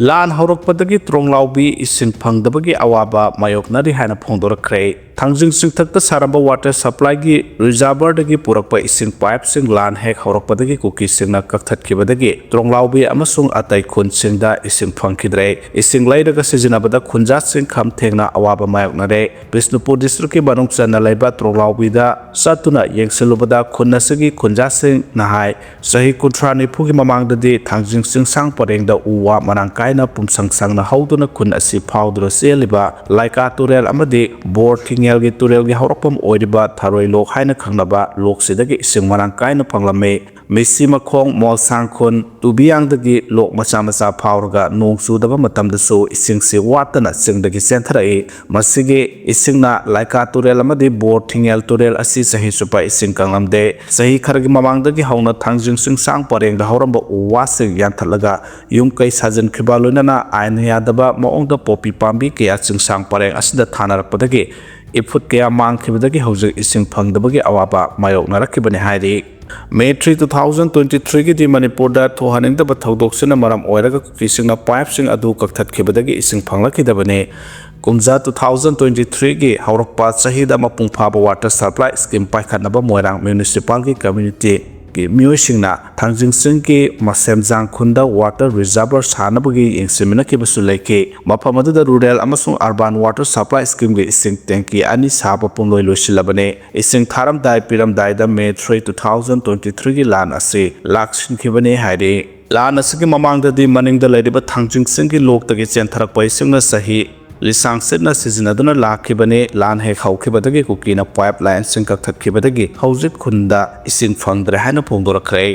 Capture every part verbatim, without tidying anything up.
ꯂꯥꯟ ꯍꯧꯔꯛꯄꯗꯒꯤ ꯇ꯭ꯔꯣꯡꯂꯥꯎꯕꯤ ꯏꯁꯤꯡ ꯐꯪꯗꯕꯒꯤ ꯑꯋꯥꯕ ꯃꯥꯌꯣꯛꯅꯔꯤ ꯍꯥꯏꯅ ꯐꯣꯡꯗꯣꯔꯛꯈ꯭ꯔꯦ꯫ ꯊꯥꯡꯖꯤꯡ ꯆꯤꯡꯊꯛꯇ ꯁꯥꯔꯝꯕ water supplyꯒꯤ reservoirꯗꯒꯤ ꯄꯨꯔꯛꯄ ꯏꯁꯤꯡ pipeꯁꯤꯡ ꯂꯥꯟ ꯍꯦꯛ ꯍꯧꯔꯛꯄꯗꯒꯤ ꯀꯨꯀꯤꯁꯤꯡꯅ ꯀꯛꯊꯠꯈꯤꯕꯗꯒꯤ ꯇ꯭ꯔꯣꯡꯂꯥꯎꯕꯤ ꯑꯃꯁꯨꯡ ꯑꯇꯩ ꯈꯨꯟꯁꯤꯡꯗ ꯏꯁꯤꯡ ꯐꯪꯈꯤꯗ꯭ꯔꯦ꯫ ꯏꯁꯤꯡ ꯂꯩꯔꯒ ꯁꯤꯖꯤꯟꯅꯕꯗ ꯈꯨꯟꯖꯥꯁꯤꯡ ꯈꯝ ꯊꯦꯡꯅ ꯑꯋꯥꯕ ꯃꯥꯌꯣꯛꯅꯔꯦ꯫ ꯕꯤꯁꯅꯨꯄꯨꯔ districtꯀꯤ ꯃꯅꯨꯡ ꯆꯟꯅ ꯂꯩꯕ ꯇ꯭ꯔꯣꯡꯂꯥꯎꯕꯤꯗ ꯆꯠꯇꯨꯅ ꯌꯦꯡꯁꯤꯜꯂꯨꯕꯗ ꯈꯨꯟ ꯑꯁꯤꯒꯤ ꯈꯨꯟꯖꯥꯁꯤꯡꯅ ꯍꯥꯏ, ꯆꯍꯤ ꯀꯨꯟꯊ꯭ꯔꯥ ꯅꯤꯐꯨꯒꯤ ꯃꯃꯥꯡꯗꯗꯤ ꯊꯥꯡꯖꯤꯡ ꯆꯤꯡꯁꯥꯡ ꯄꯔꯦꯡꯗ ꯎ ꯋꯥ ꯃꯔꯥꯡ ꯀꯥꯏꯅ ꯄꯨꯝꯁꯪ ꯁꯪꯅ ꯍꯧꯗꯨꯅ ꯈꯨꯟ ꯑꯁꯤ ꯐꯥꯎꯗꯨꯅ ꯆꯦꯜꯂꯤꯕ ꯂꯥꯏꯀꯥ ꯇꯨꯔꯦꯜ ꯑꯃꯗꯤ ꯕꯣꯔ ꯊꯤꯡꯉꯦꯜꯒꯤ ꯇꯨꯔꯦꯜꯒꯤ ꯍꯧꯔꯛꯐꯝ ꯑꯣꯏꯔꯤꯕ ꯊꯔꯣꯏ ꯂꯣꯛ ꯍꯥꯏꯅ ꯈꯪꯅꯕ ꯂꯣꯛꯁꯤꯗꯒꯤ ꯏꯁꯤꯡ ꯃꯔꯥꯡ ꯀꯥꯏꯅ ꯐꯪꯂꯝꯃꯤ꯫ ꯃꯤꯁꯤ ꯃꯈꯣꯡ, ꯃꯣꯜꯁꯥꯡ ꯈꯨꯟ, ꯇꯨꯕꯤꯌꯥꯡꯗꯒꯤ ꯂꯣꯛ ꯃꯆꯥ ꯃꯆꯥ ꯐꯥꯎꯔꯒ ꯅꯣꯡ ꯆꯨꯗꯕ ꯃꯇꯝꯗꯁꯨ ꯏꯁꯤꯡꯁꯤ ꯋꯥꯠꯇꯅ ꯆꯤꯡꯗꯒꯤ ꯆꯦꯟꯊꯔꯛꯏ꯫ ꯃꯁꯤꯒꯤ ꯏꯁꯤꯡꯅ ꯂꯥꯏꯀꯥ ꯇꯨꯔꯦꯜ ꯑꯃꯗꯤ ꯕꯣꯔ ꯊꯤꯡꯉꯦꯜ ꯇꯨꯔꯦꯜ ꯑꯁꯤ ꯆꯍꯤ ꯆꯨꯞꯄ ꯏꯁꯤꯡ ꯀꯪꯂꯝꯗꯦ꯫ ꯆꯍꯤ ꯈꯔꯒꯤ ꯃꯃꯥꯡꯗꯒꯤ ꯍꯧꯅ ꯊꯥꯡꯖꯤꯡ ꯆꯤꯡꯁꯥꯡ ꯄꯔꯦꯡꯗ ꯍꯧꯔꯝꯕ ꯎ ꯋꯥꯁꯤꯡ ꯌꯥꯟꯊꯠꯂꯒ ꯌꯨꯝ ꯀꯩ ꯁꯥꯖꯤꯟꯈꯤꯕ, ꯂꯣꯏꯅꯅ ꯑꯥꯏꯟꯅ ꯌꯥꯗꯕ ꯃꯑꯣꯡꯗ ꯄꯣꯄꯤ ꯄꯥꯝꯕꯤ ꯀꯌꯥ ꯆꯤꯡꯁꯥꯡ ꯄꯔꯦꯡ ꯑꯁꯤꯗ ꯊꯥꯅꯔꯛꯄꯗꯒꯤ ꯏꯐꯨꯠ ꯀꯌꯥ ꯃꯥꯡꯈꯤꯕꯗꯒꯤ ꯍꯧꯖꯤꯛ ꯏꯁꯤꯡ ꯐꯪꯗꯕꯒꯤ ꯑꯋꯥꯕ ꯃꯥꯌꯣꯛꯅꯔꯛꯈꯤꯕꯅꯤ ꯍꯥꯏꯔꯤ꯫ May three, two thousand twenty threeꯒꯤꯗꯤ ꯃꯅꯤꯄꯨꯔꯗ ꯊꯣꯛꯍꯟꯅꯤꯡꯗꯕ ꯊꯧꯗꯣꯛꯁꯤꯅ ꯃꯔꯝ ꯑꯣꯏꯔꯒ ꯀꯨꯀꯤꯁꯤꯡꯅ pipeꯁꯤꯡ ꯑꯗꯨ ꯀꯛꯊꯠꯈꯤꯕꯗꯒꯤ ꯏꯁꯤꯡ ꯐꯪꯂꯛꯈꯤꯗꯕꯅꯤ꯫ ꯀꯨꯝꯖꯥ two thousand twenty threeꯒꯤ ꯍꯧꯔꯛꯄ ꯆꯍꯤꯗ ꯃꯄꯨꯡ ꯐꯥꯕ water supply scheme ꯄꯥꯏꯈꯠꯅꯕ ꯃꯣꯏꯔꯥꯡ municipalꯒꯤ communityꯒꯤ ꯃꯤꯑꯣꯏꯁꯤꯡꯅ ꯊꯥꯡꯖꯤꯡ ꯆꯤꯡꯒꯤ ꯃꯁꯦꯝꯖꯥꯡ ꯈꯨꯟꯗ water reservoir ꯁꯥꯅꯕꯒꯤ ꯌꯦꯡꯁꯤꯟꯃꯤꯟꯅꯈꯤꯕꯁꯨ ꯂꯩꯈꯤ꯫ ꯃꯐꯝ ꯑꯗꯨꯗ rural ꯑꯃꯁꯨꯡ urban water supply schemeꯒꯤ ꯏꯁꯤꯡ tanki ꯑꯅꯤ ꯁꯥꯕ ꯄꯨꯡꯂꯣꯏ ꯂꯣꯏꯁꯤꯜꯂꯕꯅꯤ꯫ ꯏꯁꯤꯡ ꯊꯥꯔꯝꯗꯥꯏ ꯄꯤꯔꯝꯗꯥꯏꯗ May three, two thousand twenty threeꯒꯤ ꯂꯥꯟ ꯑꯁꯤ ꯂꯥꯛꯁꯤꯟꯈꯤꯕꯅꯤ ꯍꯥꯏꯔꯤ꯫ ꯂꯥꯟ ꯑꯁꯤꯒꯤ ꯃꯃꯥꯡꯗꯗꯤ ꯃꯅꯤꯡꯗ ꯂꯩꯔꯤꯕ ꯊꯥꯡꯖꯤꯡ ꯆꯤꯡꯒꯤ ꯂꯣꯛꯇꯒꯤ ꯆꯦꯟꯊꯔꯛꯄ ꯏꯁꯤꯡꯅ ꯆꯍꯤ ꯂꯤꯁꯥꯡ ꯁꯤꯠꯅ ꯁꯤꯖꯤꯟꯅꯗꯨꯅ ꯂꯥꯛꯈꯤꯕꯅꯤ꯫ ꯂꯥꯟ ꯍꯦꯛ ꯍꯧꯈꯤꯕꯗꯒꯤ ꯀꯨꯀꯤꯅ pipelineꯁꯤꯡ ꯀꯛꯊꯠꯈꯤꯕꯗꯒꯤ ꯍꯧꯖꯤꯛ ꯈꯨꯟꯗ ꯏꯁꯤꯡ ꯐꯪꯗ꯭ꯔꯦ ꯍꯥꯏꯅ ꯐꯣꯡꯗꯣꯔꯛꯈ꯭ꯔꯦ꯫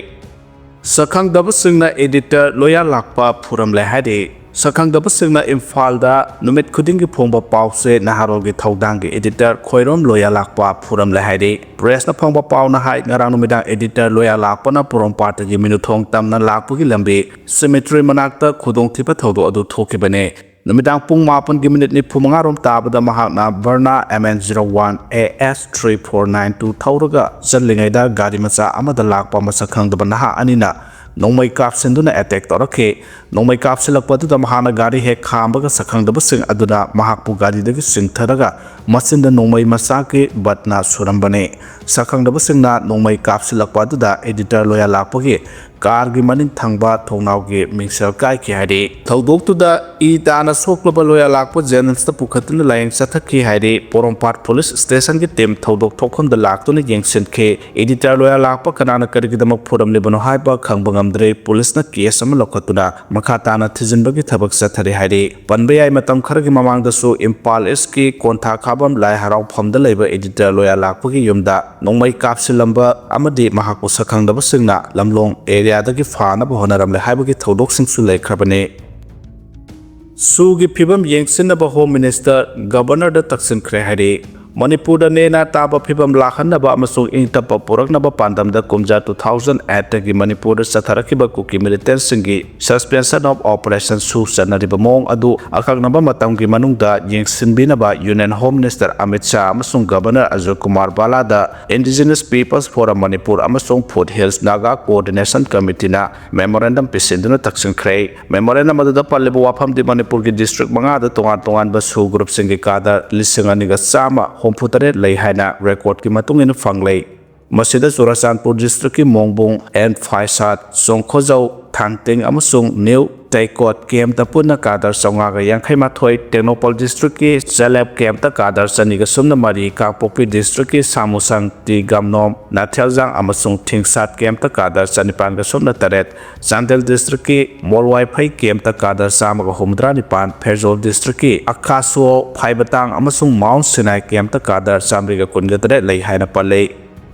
ꯁꯛꯈꯪꯗꯕꯁꯤꯡꯅ editor ꯂꯣꯌꯥ ꯂꯥꯛꯄ ꯐꯨꯔꯝꯂꯦ ꯍꯥꯏꯔꯤ꯫ ꯁꯛꯈꯪꯗꯕꯁꯤꯡꯅ ꯏꯝꯐꯥꯜꯗ ꯅꯨꯃꯤꯠ ꯈꯨꯗꯤꯡꯒꯤ ꯐꯣꯡꯕ ꯄꯥꯎꯁꯦ ꯅꯍꯥꯔꯣꯜꯒꯤ ꯊꯧꯗꯥꯡꯒꯤ editor ꯈꯣꯏꯔꯣꯝ ꯂꯣꯌꯥ ꯂꯥꯛꯄ ꯐꯨꯔꯝꯂꯦ ꯍꯥꯏꯔꯤ꯫ Pressꯅ ꯐꯪꯕ ꯄꯥꯎꯅ ꯍꯥꯏ, ꯉꯔꯥꯡ ꯅꯨꯃꯤꯗꯥꯡ editor ꯂꯣꯌꯥ ꯂꯥꯛꯄꯅ ꯄꯣꯔꯣꯝꯄꯥꯠꯇꯒꯤ ꯃꯤꯅꯨꯊꯣꯡ ꯇꯝꯅ ꯂꯥꯛꯄꯒꯤ ꯂꯝꯕꯤ cemetery ꯃꯅꯥꯛꯇ ꯈꯨꯗꯣꯡꯊꯤꯕ ꯊꯧꯗꯣꯛ ꯑꯗꯨ ꯊꯣꯛꯈꯤꯕꯅꯤ꯫ ꯅꯨꯃꯤꯗꯥꯡ ꯄꯨꯡ ꯃꯥꯄꯟꯒꯤ minute ꯅꯤꯐꯨ ꯃꯉꯥ ꯔꯣꯝ ꯇꯥꯕꯗ ꯃꯍꯥꯛꯅ Verna M N zero one A S three four nine two ꯊꯧꯔꯒ ꯆꯠꯂꯤꯉꯩꯗ ꯒꯥꯔꯤ ꯃꯆꯥ ꯑꯃꯗ ꯂꯥꯛꯄ ꯃꯁꯛ ꯈꯪꯗꯕ ꯅꯍꯥ ꯑꯅꯤꯅ ꯅꯣꯡꯃꯩ ꯀꯥꯞꯁꯤꯟꯗꯨꯅ ꯑꯦꯇꯦꯛ ꯇꯧꯔꯛꯈꯤ꯫ ꯅꯣꯡꯃꯩ ꯀꯥꯞꯁꯤꯜꯂꯛꯄ ꯑꯗꯨꯗ ꯃꯍꯥꯛꯅ ꯒꯥꯔꯤ ꯍꯦꯛ ꯈꯥꯝꯕꯒ ꯁꯛꯈꯪꯗꯕꯁꯤꯡ ꯑꯗꯨꯅ ꯃꯍꯥꯛꯄꯨ ꯒꯥꯔꯤꯗꯒꯤ ꯆꯤꯡꯊꯔꯒ ꯃꯆꯤꯟꯗ ꯅꯣꯡꯃꯩ ꯃꯆꯥꯒꯤ ꯕꯠꯅ ꯁꯨꯔꯝꯕꯅꯤ꯫ ꯁꯛꯈꯪꯗꯕꯁꯤꯡꯅ ꯅꯣꯡꯃꯩ ꯀꯥꯞꯁꯤꯜꯂꯛꯄ ꯑꯗꯨꯗ ꯑꯦꯗꯤꯇꯔ ꯂꯣꯌꯥ ꯂꯥꯛꯄꯒꯤ ꯀꯥꯔꯒꯤ ꯃꯅꯤꯡ ꯊꯪꯕ ꯊꯣꯡꯅꯥꯎꯒꯤ ꯃꯤꯡꯁꯦꯜ ꯀꯥꯏꯈꯤ ꯍꯥꯏꯔꯤ꯫ ꯊꯧꯗꯣꯛꯇꯨꯗ ꯏ ꯇꯥꯅ ꯁꯣꯛꯂꯕ ꯂꯣꯌꯥ ꯂꯥꯛꯄ ꯖꯦꯅꯤꯝꯁꯇ ꯄꯨꯈꯠꯇꯨꯅ ꯂꯥꯌꯦꯡ ꯆꯠꯊꯈꯤ ꯍꯥꯏꯔꯤ꯫ ꯄꯣꯔꯣꯝꯄꯥꯠ ꯄꯨꯂꯤꯁ ꯁ꯭ꯇꯦꯁꯟꯒꯤ ꯇꯤꯝ ꯊꯧꯗꯣꯛ ꯊꯣꯛꯐꯝꯗ ꯂꯥꯛꯇꯨꯅ ꯌꯦꯡꯁꯤꯟꯈꯤ꯫ ꯑꯦꯗꯤꯇꯔ ꯂꯣꯌꯥ ꯂꯥꯛꯄ ꯀꯅꯥꯅ ꯀꯔꯤꯒꯤꯗꯃꯛ ꯐꯨꯔꯝꯂꯤꯕꯅꯣ ꯍꯥꯏꯕ ꯈꯪꯕ ꯉꯝꯗ꯭ꯔꯦ꯫ ꯄꯨꯂꯤꯁꯅ ꯀꯦꯁ ꯑꯃ ꯂꯧꯈꯠꯇꯨꯅ ꯃꯈꯥ ꯇꯥꯅ ꯊꯤꯖꯤꯟꯕꯒꯤ ꯊꯕꯛ ꯆꯠꯊꯔꯤ ꯍꯥꯏꯔꯤ꯫ ꯄꯟꯕ ꯌꯥꯏ, ꯃꯇꯝ ꯈꯔꯒꯤ ꯃꯃꯥꯡꯗꯁꯨ ꯏꯝꯐꯥꯜ ꯏꯁꯀꯤ ꯀꯣꯟꯊꯥ ꯈꯥꯕꯝ ꯂꯥꯏ ꯍꯔꯥꯎꯐꯝꯗ ꯂꯩꯕ ꯑꯦꯗꯤꯇꯔ ꯂꯣꯌꯥ ꯂꯥꯛꯄꯒꯤ ꯌꯨꯝꯗ ꯅꯣꯡꯃꯩ ꯀꯥꯞꯁꯤꯜꯂꯝꯕ ꯑꯃꯗꯤ ꯃꯍꯥꯛꯄꯨ ꯁꯛꯈꯪꯗꯕꯁꯤꯡꯅ ꯂꯝꯂꯣꯡ ꯑꯦꯔꯤꯌꯥꯗꯒꯤ ꯐꯥꯅꯕ ꯍꯣꯠꯅꯔꯝꯂꯦ ꯍꯥꯏꯕꯒꯤ ꯊꯧꯗꯣꯛꯁꯤꯡꯁꯨ ꯂꯩꯈ꯭ꯔꯕꯅꯤ꯫ ꯁꯨꯒꯤ ꯐꯤꯕꯝ ꯌꯦꯡꯁꯤꯟꯅꯕ ꯍꯣꯝ ꯃꯤꯅꯤꯁꯇꯔ ꯒꯕꯔꯅꯔꯗ ꯇꯛꯁꯤꯟꯈ꯭ꯔꯦ ꯍꯥꯏꯔꯤ꯫ ꯃꯅꯤꯄꯨꯔꯗ ꯅꯦꯅꯥ ꯇꯥꯕ ꯐꯤꯕꯝ ꯂꯥꯛꯍꯟꯅꯕ ꯑꯃꯁꯨꯡ ꯏꯪ ꯇꯞꯄ ꯄꯨꯔꯛꯅꯕ ꯄꯥꯟꯗꯝꯗ ꯀꯨꯝꯖꯥ two thousand eight ꯇꯒꯤ ꯃꯅꯤꯄꯨꯔꯗ ꯆꯠꯊꯔꯛꯈꯤꯕ ꯀꯨꯀꯤ ꯃꯤꯂꯤꯇꯦꯟꯁꯤꯡꯒꯤ Suspension of Operation ꯁꯨ ꯆꯠꯅꯔꯤꯕ ꯃꯑꯣꯡ ꯑꯗꯨ ꯑꯀꯛꯅꯕ ꯃꯇꯝꯒꯤ ꯃꯅꯨꯡꯗ ꯌꯦꯡꯁꯤꯟꯕꯤꯅꯕ union home minister Amit Shah ꯑꯃꯁꯨꯡ ꯒꯕꯔꯅꯔ ꯑꯖꯣꯏ ꯀꯨꯃꯥꯔ ꯕꯥꯂꯥꯗ Indigenous Peoples Forum ꯃꯅꯤꯄꯨꯔ ꯑꯃꯁꯨꯡ Foot Hills Naga Coordination Committee ꯅ ꯃꯦꯃꯣꯔꯦꯟꯗꯝ ꯄꯤꯁꯤꯟꯗꯨꯅ ꯇꯛꯁꯤꯟꯈ꯭ꯔꯦ꯫ ꯃꯦꯃꯣꯔꯦꯟꯗꯝ ꯑꯗꯨꯗ ꯄꯜꯂꯤꯕ ꯋꯥꯐꯝꯗꯤ ꯃꯅꯤꯄꯨꯔꯒꯤ ꯗꯤꯁꯇ꯭ꯔꯤꯛ ꯃꯉꯥꯗ ꯇꯣꯉꯥꯟ ꯇꯣꯉꯥꯟꯕ ꯁꯨ ꯒ꯭ꯔꯨꯞꯁꯤꯡꯒꯤ ꯀꯥꯗꯔ ꯂꯤꯁꯤꯡ ꯑꯅꯤꯒ ꯆꯥꯝꯃ ꯍꯨꯝꯐꯨ ꯇꯔꯦꯠ ꯂꯩ ꯍꯥꯏꯅ ꯔꯦꯀꯣꯔꯗꯀꯤ ꯃꯇꯨꯡ ꯏꯟꯅ ꯐꯪꯂꯦ꯫ ꯃꯁꯤꯗ ꯆꯨꯔꯥꯆꯥꯟꯄꯨꯔ ꯗꯤꯁꯇ꯭ꯔꯤꯛꯀꯤ ꯃꯣꯡꯕꯨꯡ ꯑꯦꯟ ꯐꯥꯏꯁꯥꯠ, ꯆꯣꯡꯈꯣꯖꯧ, ꯊꯥꯡꯇꯤꯡ ꯑꯃꯁꯨꯡ ꯅ꯭ꯌꯨ ꯇꯩꯀꯣꯠ ꯀꯦꯝꯞꯇ ꯄꯨꯟꯅ ꯀꯥꯗꯔ ꯆꯥꯝꯃꯉꯥꯒ ꯌꯥꯡꯈꯩ ꯃꯥꯊꯣꯏ, ꯇꯦꯡꯅꯧꯄꯜ ꯗꯤꯁꯇ꯭ꯔꯤꯛꯀꯤ ꯆꯦꯂꯦꯞ ꯀꯦꯝꯞꯇ ꯀꯥꯗꯔ ꯆꯅꯤꯒ ꯁꯨꯞꯅ ꯃꯔꯤ, ꯀꯥꯡꯄꯣꯛꯄꯤ ꯗꯤꯁꯇ꯭ꯔꯤꯛꯀꯤ ꯁꯥꯃꯨꯁꯪ, ꯇꯤ ꯒꯝꯅꯣꯝ, ꯅꯥꯊꯦꯜꯖꯥꯡ ꯑꯃꯁꯨꯡ ꯊꯤꯡꯁꯥꯠ ꯀꯦꯝꯞꯇ ꯀꯥꯗꯔ ꯆꯅꯤꯄꯥꯟꯒ ꯁꯨꯞꯅ ꯇꯔꯦꯠ, ꯆꯥꯟꯗꯦꯜ ꯗꯤꯁꯇ꯭ꯔꯤꯛꯀꯤ ꯃꯣꯜꯋꯥꯏꯐꯩ ꯀꯦꯝꯞꯇ ꯀꯥꯗꯔ ꯆꯥꯝꯃꯒ ꯍꯨꯝꯐꯨꯇꯔꯥ ꯅꯤꯄꯥꯟ, ꯐꯦꯔꯖꯣꯜ ꯗꯤꯁꯇ꯭ꯔꯤꯛꯀꯤ ꯑꯈꯥꯁꯨꯑꯣ, ꯐꯥꯏꯕꯇꯥꯡ ꯑꯃꯁꯨꯡ ꯃꯥꯎꯟ ꯁꯤꯅꯥꯏ ꯀꯦꯝꯞꯇ ꯀꯥꯗꯔ ꯆꯥꯃꯔꯤꯒ ꯀꯨꯟꯒ ꯇꯔꯦꯠ ꯂꯩ ꯍꯥꯏꯅ ꯄꯜꯂꯤ꯫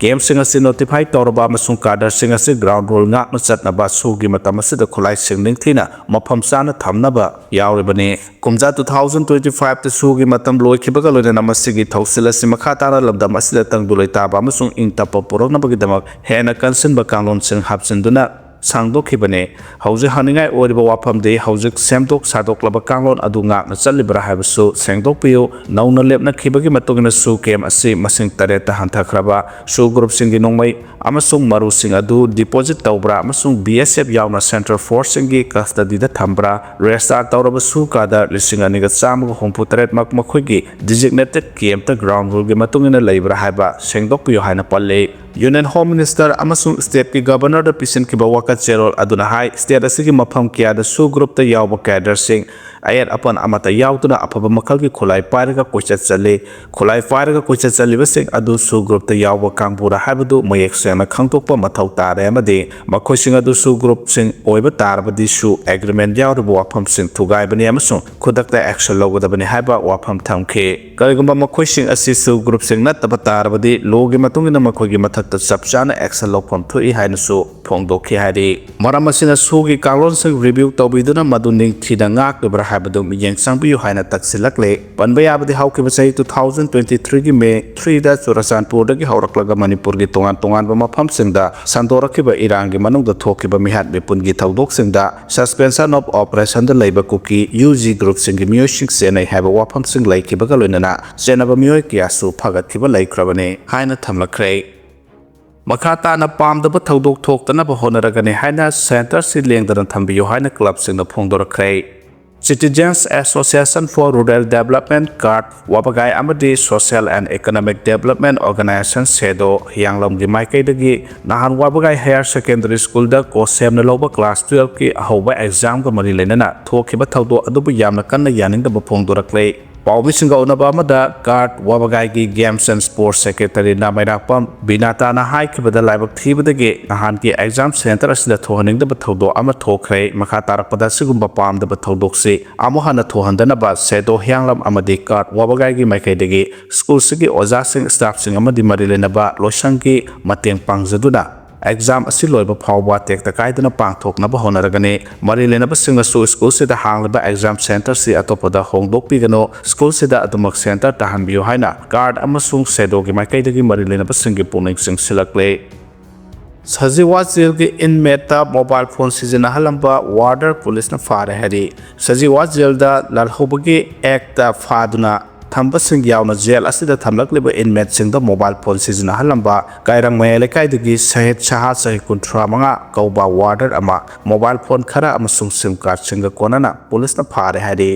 ꯀꯦꯝꯞꯁꯤꯡ ꯑꯁꯤ ꯅꯣꯇꯤꯐꯥꯏ ꯇꯧꯔꯕ ꯑꯃꯁꯨꯡ ꯀꯥꯗꯔꯁꯤꯡ ꯑꯁꯤ ꯒ꯭ꯔꯥꯎꯟ ꯔꯨꯜ ꯉꯥꯛꯅ ꯆꯠꯅꯕ ꯁꯨꯒꯤ ꯃꯇꯝ ꯑꯁꯤꯗ ꯈꯨꯠꯂꯥꯏꯁꯤꯡ ꯅꯤꯡꯊꯤꯅ ꯃꯐꯝ ꯆꯥꯅ ꯊꯝꯅꯕ ꯌꯥꯎꯔꯤꯕꯅꯤ꯫ ꯀꯨꯝꯖꯥ two thousand twenty five ꯇ ꯁꯨꯒꯤ ꯃꯇꯝ ꯂꯣꯏꯈꯤꯕꯒ ꯂꯣꯏꯅꯅ ꯃꯁꯤꯒꯤ ꯊꯧꯁꯤꯜ ꯑꯁꯤ ꯃꯈꯥ ꯇꯥꯅ ꯂꯝꯗꯝ ꯑꯁꯤꯗ ꯇꯪꯗꯨ ꯂꯩꯇꯥꯕ ꯑꯃꯁꯨꯡ ꯏꯪ ꯇꯞꯄ ꯄꯨꯔꯛꯅꯕꯒꯤꯗꯃꯛ ꯍꯦꯟꯅ ꯀꯟꯁꯤꯟꯕ ꯀꯥꯡꯂꯣꯟꯁꯤꯡ ꯍꯥꯞꯆꯤꯟꯗꯨꯅ ꯁꯥꯡꯗꯣꯛꯈꯤꯕꯅꯤ꯫ ꯍꯧꯖꯤꯛ ꯍꯪꯅꯤꯡꯉꯥꯏ ꯑꯣꯏꯔꯤꯕ ꯋꯥꯐꯝꯗꯤ ꯍꯧꯖꯤꯛ ꯁꯦꯝꯗꯣꯛ ꯁꯥꯗꯣꯛꯂꯕ ꯀꯥꯡꯂꯣꯟ ꯑꯗꯨ ꯉꯥꯛꯅ ꯆꯠꯂꯤꯕ꯭ꯔꯥ ꯍꯥꯏꯕꯁꯨ ꯁꯦꯡꯗꯣꯛꯄꯤꯌꯨ꯫ ꯅꯧꯅ ꯂꯦꯞꯅꯈꯤꯕꯒꯤ ꯃꯇꯨꯡ ꯏꯟꯅꯁꯨ ꯀꯦꯝ ꯑꯁꯤ ꯃꯁꯤꯡ ꯇꯔꯦꯠꯇ ꯍꯟꯊꯈ꯭ꯔꯕ꯫ ꯁꯨ ꯒ꯭ꯔꯨꯞꯁꯤꯡꯒꯤ ꯅꯣꯡꯃꯩ ꯑꯃꯁꯨꯡ ꯃꯔꯨꯁꯤꯡ ꯑꯗꯨ ꯗꯤꯄꯣꯖꯤꯠ ꯇꯧꯕ꯭ꯔꯥ ꯑꯃꯁꯨꯡ ꯕꯤ ꯑꯦꯁ ꯑꯦꯐ ꯌꯥꯎꯅ ꯁꯦꯟꯇ꯭ꯔꯦꯜ ꯐꯣꯔꯁꯁꯤꯡꯒꯤ ꯀꯁꯇꯗꯤꯗ ꯊꯝꯕ꯭ꯔꯥ? ꯔꯦꯖꯤꯁꯇꯥꯔ ꯇꯧꯔꯕ ꯁꯨ ꯀꯥꯗ ꯂꯤꯁꯤꯡ ꯑꯅꯤꯒ ꯆꯥꯝꯃꯒ ꯍꯨꯝꯐꯨ ꯇꯔꯦꯠꯃꯛ ꯃꯈꯣꯏꯒꯤ ꯗꯤꯖꯤꯒꯅꯦꯇꯦꯗ ꯀꯦꯝꯇ ꯒ꯭ꯔꯥꯎꯟ ꯔꯨꯜꯒꯤ ꯃꯇꯨꯡ ꯏꯟꯅ ꯂꯩꯕ꯭ꯔꯥ ꯍꯥꯏꯕ ꯁꯦꯡꯗꯣꯛꯄꯤꯌꯨ ꯍꯥꯏꯅ ꯄꯜꯂꯤ꯫ ꯌꯨꯅꯤꯌꯟ ꯍꯣꯝ ꯃꯤꯅꯤꯁꯇꯔ ꯑꯃꯁꯨꯡ ꯁ꯭ꯇꯦꯠꯀꯤ ꯒꯕꯔꯅꯔꯗ ꯄꯤꯁꯤꯟꯈꯤꯕ ꯋꯥꯀꯠ ꯆꯦꯔꯣꯜ ꯑꯗꯨꯅ ꯍꯥꯏ, ꯁ꯭ꯇꯦꯠ ꯑꯁꯤꯒꯤ ꯃꯐꯝ ꯀꯌꯥꯗ ꯁꯨ ꯒ꯭ꯔꯨꯞꯇ ꯌꯥꯎꯕ ꯀꯦꯗꯔꯁꯤꯡ ꯑꯌꯦꯠ ꯑꯄꯟ ꯑꯃꯠꯇ ꯌꯥꯎꯗꯅ ꯑꯐꯕ ꯃꯈꯜꯒꯤ ꯈꯨꯠꯂꯥꯏ ꯄꯥꯏꯔꯒ ꯀꯣꯏꯆꯠ ꯆꯠꯂꯤ꯫ ꯈꯨꯠꯂꯥꯏ ꯄꯥꯏꯔꯒ ꯀꯣꯏꯆꯠ ꯆꯠꯂꯤꯕꯁꯤꯡ ꯑꯗꯨ ꯁꯨ ꯒ꯭ꯔꯨꯞꯇ ꯌꯥꯎꯕ ꯀꯥꯡꯕꯨꯔ ꯍꯥꯏꯕꯗꯨ ꯃꯌꯦꯛ ꯁꯦꯡꯅ ꯈꯪꯗꯣꯛꯄ ꯃꯊꯧ ꯇꯥꯔꯦ ꯑꯃꯗꯤ ꯃꯈꯣꯏꯁꯤꯡ ꯑꯗꯨ ꯁꯨ ꯒ꯭ꯔꯨꯞꯁꯤꯡ ꯑꯣꯏꯕ ꯇꯥꯔꯕꯗꯤ ꯁꯨ ꯑꯦꯒ꯭ꯔꯤꯃꯦꯟ ꯌꯥꯎꯔꯤꯕ ꯋꯥꯐꯝꯁꯤꯡ ꯊꯨꯒꯥꯏꯕꯅꯤ ꯑꯃꯁꯨꯡ ꯈꯨꯗꯛꯇ ꯑꯦꯛꯁꯟ ꯂꯧꯒꯗꯕꯅꯤ ꯍꯥꯏꯕ ꯋꯥꯐꯝ ꯊꯝꯈꯤ꯫ ꯀꯔꯤꯒꯨꯝꯕ ꯃꯈꯣꯏꯁꯤꯡ ꯑꯁꯤ ꯁꯨ ꯒ꯭ꯔꯨꯞꯁꯤꯡ ꯅꯠꯇꯕ ꯇꯥꯔꯕꯗꯤ ꯂꯣꯒꯤ ꯃꯇꯨꯡ ꯏꯟꯅ ꯃꯈꯣꯏꯒꯤ ꯃꯊꯛꯇ ꯆꯞ ꯆꯥꯅ ꯑꯦꯛꯁꯟ ꯂꯧꯐꯝ ꯊꯣꯛꯏ ꯍꯥꯏꯅꯁꯨ ꯐꯣꯡꯗꯣꯛꯈꯤ ꯍꯥꯏꯔꯤ꯫ ꯃꯔꯝ ꯑꯁꯤꯅ ꯁꯨꯒꯤ ꯀꯥꯡꯂꯣꯟꯁꯤꯡ ꯔꯤꯚꯤꯌꯨ ꯇꯧꯕꯤꯗꯨꯅ ꯃꯗꯨ ꯅꯤꯡꯊꯤꯅ ꯉꯥꯛꯂꯤꯕ꯭ꯔꯥ ꯍꯥꯏꯕꯗꯨ ꯃꯤꯠꯌꯦꯡ ꯆꯪꯕꯤꯌꯨ ꯍꯥꯏꯅ ꯇꯛꯁꯤꯜꯂꯛꯂꯦ꯫ ꯄꯟꯕ ꯌꯥꯕꯗꯤ ꯍꯧꯈꯤꯕ ꯆꯍꯤ two thousand twenty threeꯒꯤ May threeꯗ ꯆꯨꯔꯆꯥꯟꯄꯨꯔꯗꯒꯤ ꯍꯧꯔꯛꯂꯒ ꯃꯅꯤꯄꯨꯔꯒꯤ ꯇꯣꯉꯥꯟ ꯇꯣꯉꯥꯟꯕ ꯃꯐꯝꯁꯤꯡꯗ ꯁꯟꯗꯣꯔꯛꯈꯤꯕ ꯏꯔꯥꯡꯒꯤ ꯃꯅꯨꯡꯗ ꯊꯣꯛꯈꯤꯕ ꯃꯤꯍꯥꯠ ꯃꯤꯄꯨꯟꯒꯤ ꯊꯧꯗꯣꯛꯁꯤꯡꯗ suspension of operationꯗ ꯂꯩꯕ ꯀꯨꯀꯤ ꯌꯨ ꯖꯤ ꯒ꯭ꯔꯨꯞꯁꯤꯡꯒꯤ ꯃꯤꯑꯣꯏꯁꯤꯡ ꯆꯦꯟꯅꯩ ꯍꯥꯏꯕ ꯋꯥꯐꯝꯁꯤꯡ ꯂꯩꯈꯤꯕꯒ ꯂꯣꯏꯅꯅ ꯆꯦꯟꯅꯕ ꯃꯤꯑꯣꯏ ꯀꯌꯥꯁꯨ ꯐꯒꯠꯈꯤꯕ ꯂꯩꯈ꯭ꯔꯕꯅꯤ ꯍꯥꯏꯅ ꯊꯝꯂꯛꯈ꯭ꯔꯦ꯫ ꯃꯈꯥ ꯇꯥꯅ ꯄꯥꯝꯗꯕ ꯊꯧꯗꯣꯛ ꯊꯣꯛꯇꯅꯕ ꯍꯣꯠꯅꯔꯒꯅꯤ ꯍꯥꯏꯅ ꯁꯦꯟꯇꯔꯁꯤ ꯂꯦꯡꯗꯅ ꯊꯝꯕꯤꯌꯨ ꯍꯥꯏꯅ ꯀ꯭ꯂꯕꯁꯤꯡꯅ ꯐꯣꯡꯗꯣꯔꯛꯈ꯭ꯔꯦ꯫ Citizens Association for Rural Development, CARD, ꯋꯥꯕꯒꯥꯏ ꯑꯃꯗꯤ Social and Economic Development Organization, ꯁꯦꯗꯣ, ꯍꯤꯌꯥꯡꯂꯝꯒꯤ ꯃꯥꯏꯀꯩꯗꯒꯤ ꯅꯍꯥꯟ ꯋꯥꯕꯒꯥꯏ Higher Secondary Schoolꯗ ꯀꯣ ꯁꯦꯝꯅ ꯂꯧꯕ class twelveꯀꯤ ꯑꯍꯧꯕ examꯒ ꯃꯔꯤ ꯂꯩꯅꯅ ꯊꯣꯛꯈꯤꯕ ꯊꯧꯗꯣꯛ ꯑꯗꯨꯕꯨ ꯌꯥꯝꯅ ꯀꯟꯅ ꯌꯥꯅꯤꯡꯗꯕ ꯐꯣꯡꯗꯣꯔꯛꯂꯦ꯫ ꯄꯥꯎꯃꯤꯁꯤꯡꯒ ꯎꯅꯕ ꯑꯃꯗ CARD ꯋꯥꯕꯒꯥꯏꯒꯤ Games and Sports Secretaryꯅ ꯃꯩꯔꯥꯛꯄꯝ ꯕꯤꯅꯥꯇꯥꯅ ꯍꯥꯏꯈꯤꯕꯗ ꯂꯥꯏꯕꯛ ꯊꯤꯕꯗꯒꯤ ꯅꯍꯥꯟꯒꯤ exam center ꯑꯁꯤꯗ ꯊꯣꯛꯍꯟꯅꯤꯡꯗꯕ ꯊꯧꯗꯣꯛ ꯑꯃ ꯊꯣꯛꯈ꯭ꯔꯦ꯫ ꯃꯈꯥ ꯇꯥꯔꯛꯄꯗ ꯑꯁꯤꯒꯨꯝꯕ ꯄꯥꯝꯗꯕ ꯊꯧꯗꯣꯛꯁꯤ ꯑꯃꯨꯛ ꯍꯟꯅ ꯊꯣꯛꯍꯟꯗꯅꯕ ꯁꯦꯗꯣ ꯍꯤꯌꯥꯡꯂꯝ ꯑꯃꯗꯤ CARD ꯋꯥꯕꯒꯥꯏꯒꯤ ꯃꯥꯏꯀꯩꯗꯒꯤ schoolꯁꯤꯒꯤ ꯑꯣꯖꯥꯁꯤꯡ, staffꯁꯤꯡ ꯑꯃꯗꯤ ꯃꯔꯤ ꯂꯩꯅꯕ ꯂꯣꯏꯁꯪꯒꯤ ꯃꯇꯦꯡ ꯄꯥꯡꯖꯗꯨꯅ exam ꯑꯁꯤ ꯂꯣꯏꯕ ꯐꯥꯎꯕ ꯇꯦꯛꯇ ꯀꯥꯏꯗꯅ ꯄꯥꯡꯊꯣꯛꯅꯕ ꯍꯣꯠꯅꯔꯒꯅꯤ꯫ ꯃꯔꯤ ꯂꯩꯅꯕꯁꯤꯡꯅꯁꯨ schoolꯁꯤꯗ ꯍꯥꯡꯂꯤꯕ exam centerꯁꯤ ꯑꯇꯣꯞꯄꯗ ꯍꯣꯡꯗꯣꯛꯄꯤꯒꯅꯨ, schoolꯁꯤꯗ ꯑꯗꯨꯃꯛ center ꯇꯥꯍꯟꯕꯤꯌꯨ ꯍꯥꯏꯅ CARD ꯑꯃꯁꯨꯡ ꯁꯦꯗꯣꯒꯤ ꯃꯥꯏꯀꯩꯗꯒꯤ ꯃꯔꯤ ꯂꯩꯅꯕꯁꯤꯡꯒꯤ ꯄꯨꯛꯅꯤꯡ ꯆꯤꯡꯁꯤꯜꯂꯛꯂꯦ꯫ ꯁꯖꯤꯋꯥ ꯖꯦꯜꯒꯤ ꯏꯟꯃꯦꯠꯇ ꯃꯣꯕꯥꯏꯜ ꯐꯣꯟ ꯁꯤꯖꯤꯟꯅꯍꯜꯂꯝꯕ ꯋꯥꯔꯗꯔ ꯄꯨꯂꯤꯁꯅ ꯐꯥꯔꯦ ꯍꯥꯏꯔꯤ꯫ ꯁꯖꯤꯋꯥ ꯖꯦꯜꯗ ꯂꯥꯜꯍꯧꯕꯒꯤ ꯑꯦꯛꯇ ꯐꯥꯗꯨꯅ ꯊꯝꯕꯁꯤꯡ ꯌꯥꯎꯅ ꯖꯦꯜ ꯑꯁꯤꯗ ꯊꯝꯂꯛꯂꯤꯕ ꯏꯟꯃꯦꯠꯁꯤꯡꯗ ꯃꯣꯕꯥꯏꯜ ꯐꯣꯟ ꯁꯤꯖꯤꯟꯅꯍꯜꯂꯝꯕ ꯀꯥꯏꯔꯪ ꯃꯌꯥꯏ ꯂꯩꯀꯥꯏꯗꯒꯤ ꯁꯍꯤꯗ ꯁꯍꯥ, ꯆꯍꯤ ꯀꯨꯟꯊ꯭ꯔꯥ ꯃꯉꯥ ꯀꯧꯕ ꯋꯥꯔꯗꯔ ꯑꯃ, ꯃꯣꯕꯥꯏꯜ ꯐꯣꯟ ꯈꯔ ꯑꯃꯁꯨꯡ ꯁꯤꯝ ꯀꯥꯔꯗꯁꯤꯡꯒ ꯀꯣꯟꯅꯅ ꯄꯨꯂꯤꯁꯅ ꯐꯥꯔꯦ ꯍꯥꯏꯔꯤ꯫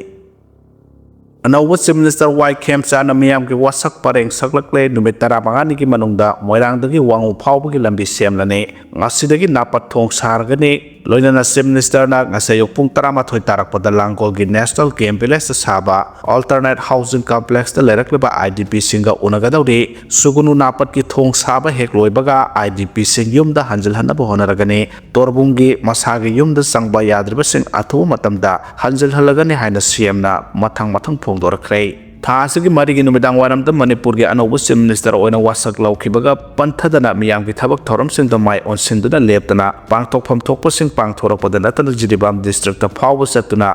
ꯑꯅꯧꯕ ꯆꯤꯐ ꯃꯤꯅꯤꯁꯇꯔ ꯋꯥꯏ ꯈꯦꯝꯆꯥꯟꯅ ꯃꯤꯌꯥꯝꯒꯤ ꯋꯥꯁꯛ ꯄꯔꯦꯡ ꯁꯛꯂꯛꯂꯦ꯫ ꯅꯨꯃꯤꯠ ꯇꯔꯥꯃꯉꯥꯅꯤꯒꯤ ꯃꯅꯨꯡꯗ ꯃꯣꯏꯔꯥꯡꯗꯒꯤ ꯋꯥꯉꯨ ꯐꯥꯎꯕꯒꯤ ꯂꯝꯕꯤ ꯁꯦꯝꯂꯅꯤ꯫ ꯉꯁꯤꯗꯒꯤ ꯅꯥꯄꯠ ꯊꯣꯡ ꯁꯥꯔꯒꯅꯤ꯫ ꯂꯣꯏꯅꯅ ꯆꯤꯐ ꯃꯤꯅꯤꯁꯇꯔꯅ ꯉꯁꯤ ꯑꯌꯨꯛ ꯄꯨꯡ ꯇꯔꯥꯃꯥꯊꯣꯏ ꯇꯥꯔꯛꯄꯗ ꯂꯥꯡꯒꯣꯜꯒꯤ ꯅꯦꯁꯅꯦꯜ ꯒꯦꯝ ꯚꯤꯂꯦꯖꯇ ꯁꯥꯕ ꯑꯜꯇꯔꯅꯦꯠ ꯍꯥꯎꯁꯤꯡ ꯀꯝꯄ꯭ꯂꯦꯛꯁꯇ ꯂꯩꯔꯛꯂꯤꯕ ꯑꯥꯏ ꯗꯤ ꯄꯤꯁꯤꯡꯒ ꯎꯅꯒꯗꯧꯔꯤ꯫ ꯁꯨꯒꯨꯅꯨ ꯅꯥꯄꯠꯀꯤ ꯊꯣꯡ ꯁꯥꯕ ꯍꯦꯛ ꯂꯣꯏꯕꯒ ꯑꯥꯏ ꯗꯤ ꯄꯤꯁꯤꯡ ꯌꯨꯝꯗ ꯍꯟꯖꯤꯜꯍꯟꯅꯕ ꯍꯣꯠꯅꯔꯒꯅꯤ꯫ ꯇꯣꯔꯕꯨꯡꯒꯤ ꯃꯁꯥꯒꯤ ꯌꯨꯝꯗ ꯆꯪꯕ ꯌꯥꯗ꯭ꯔꯤꯕꯁꯤꯡ ꯑꯊꯨꯕ ꯃꯇꯝꯗ ꯍꯟꯖꯤꯜꯍꯜꯂꯒꯅꯤ ꯍꯥꯏꯅ ꯁꯤ ꯑꯦꯝꯅ ꯃꯊꯪ ꯃꯊꯪ ꯐꯣꯡꯗꯣꯔꯛꯈ꯭ꯔꯦ꯫ ꯊꯥ ꯑꯁꯤꯒꯤ ꯃꯔꯤꯒꯤ ꯅꯨꯃꯤꯗꯥꯡ ꯋꯥꯏꯔꯝꯗ ꯃꯅꯤꯄꯨꯔꯒꯤ ꯑꯅꯧꯕ ꯆꯤꯐ ꯃꯤꯅꯤꯁꯇꯔ ꯑꯣꯏꯅ ꯋꯥꯁꯛ ꯂꯧꯈꯤꯕꯒ ꯄꯟꯊꯗꯅ ꯃꯤꯌꯥꯝꯒꯤ ꯊꯕꯛ ꯊꯧꯔꯝꯁꯤꯡꯗ ꯃꯥꯏ ꯑꯣꯟꯁꯤꯟꯗꯨꯅ ꯂꯦꯞꯇꯅ ꯄꯥꯡꯊꯣꯛꯐꯝ ꯊꯣꯛꯄꯁꯤꯡ ꯄꯥꯡꯊꯣꯔꯛꯄꯗ ꯅꯠꯇꯅ ꯖꯤꯔꯤꯕꯥꯝ ꯗꯤꯁꯇ꯭ꯔꯤꯛꯇ ꯐꯥꯎꯕ ꯆꯠꯇꯨꯅ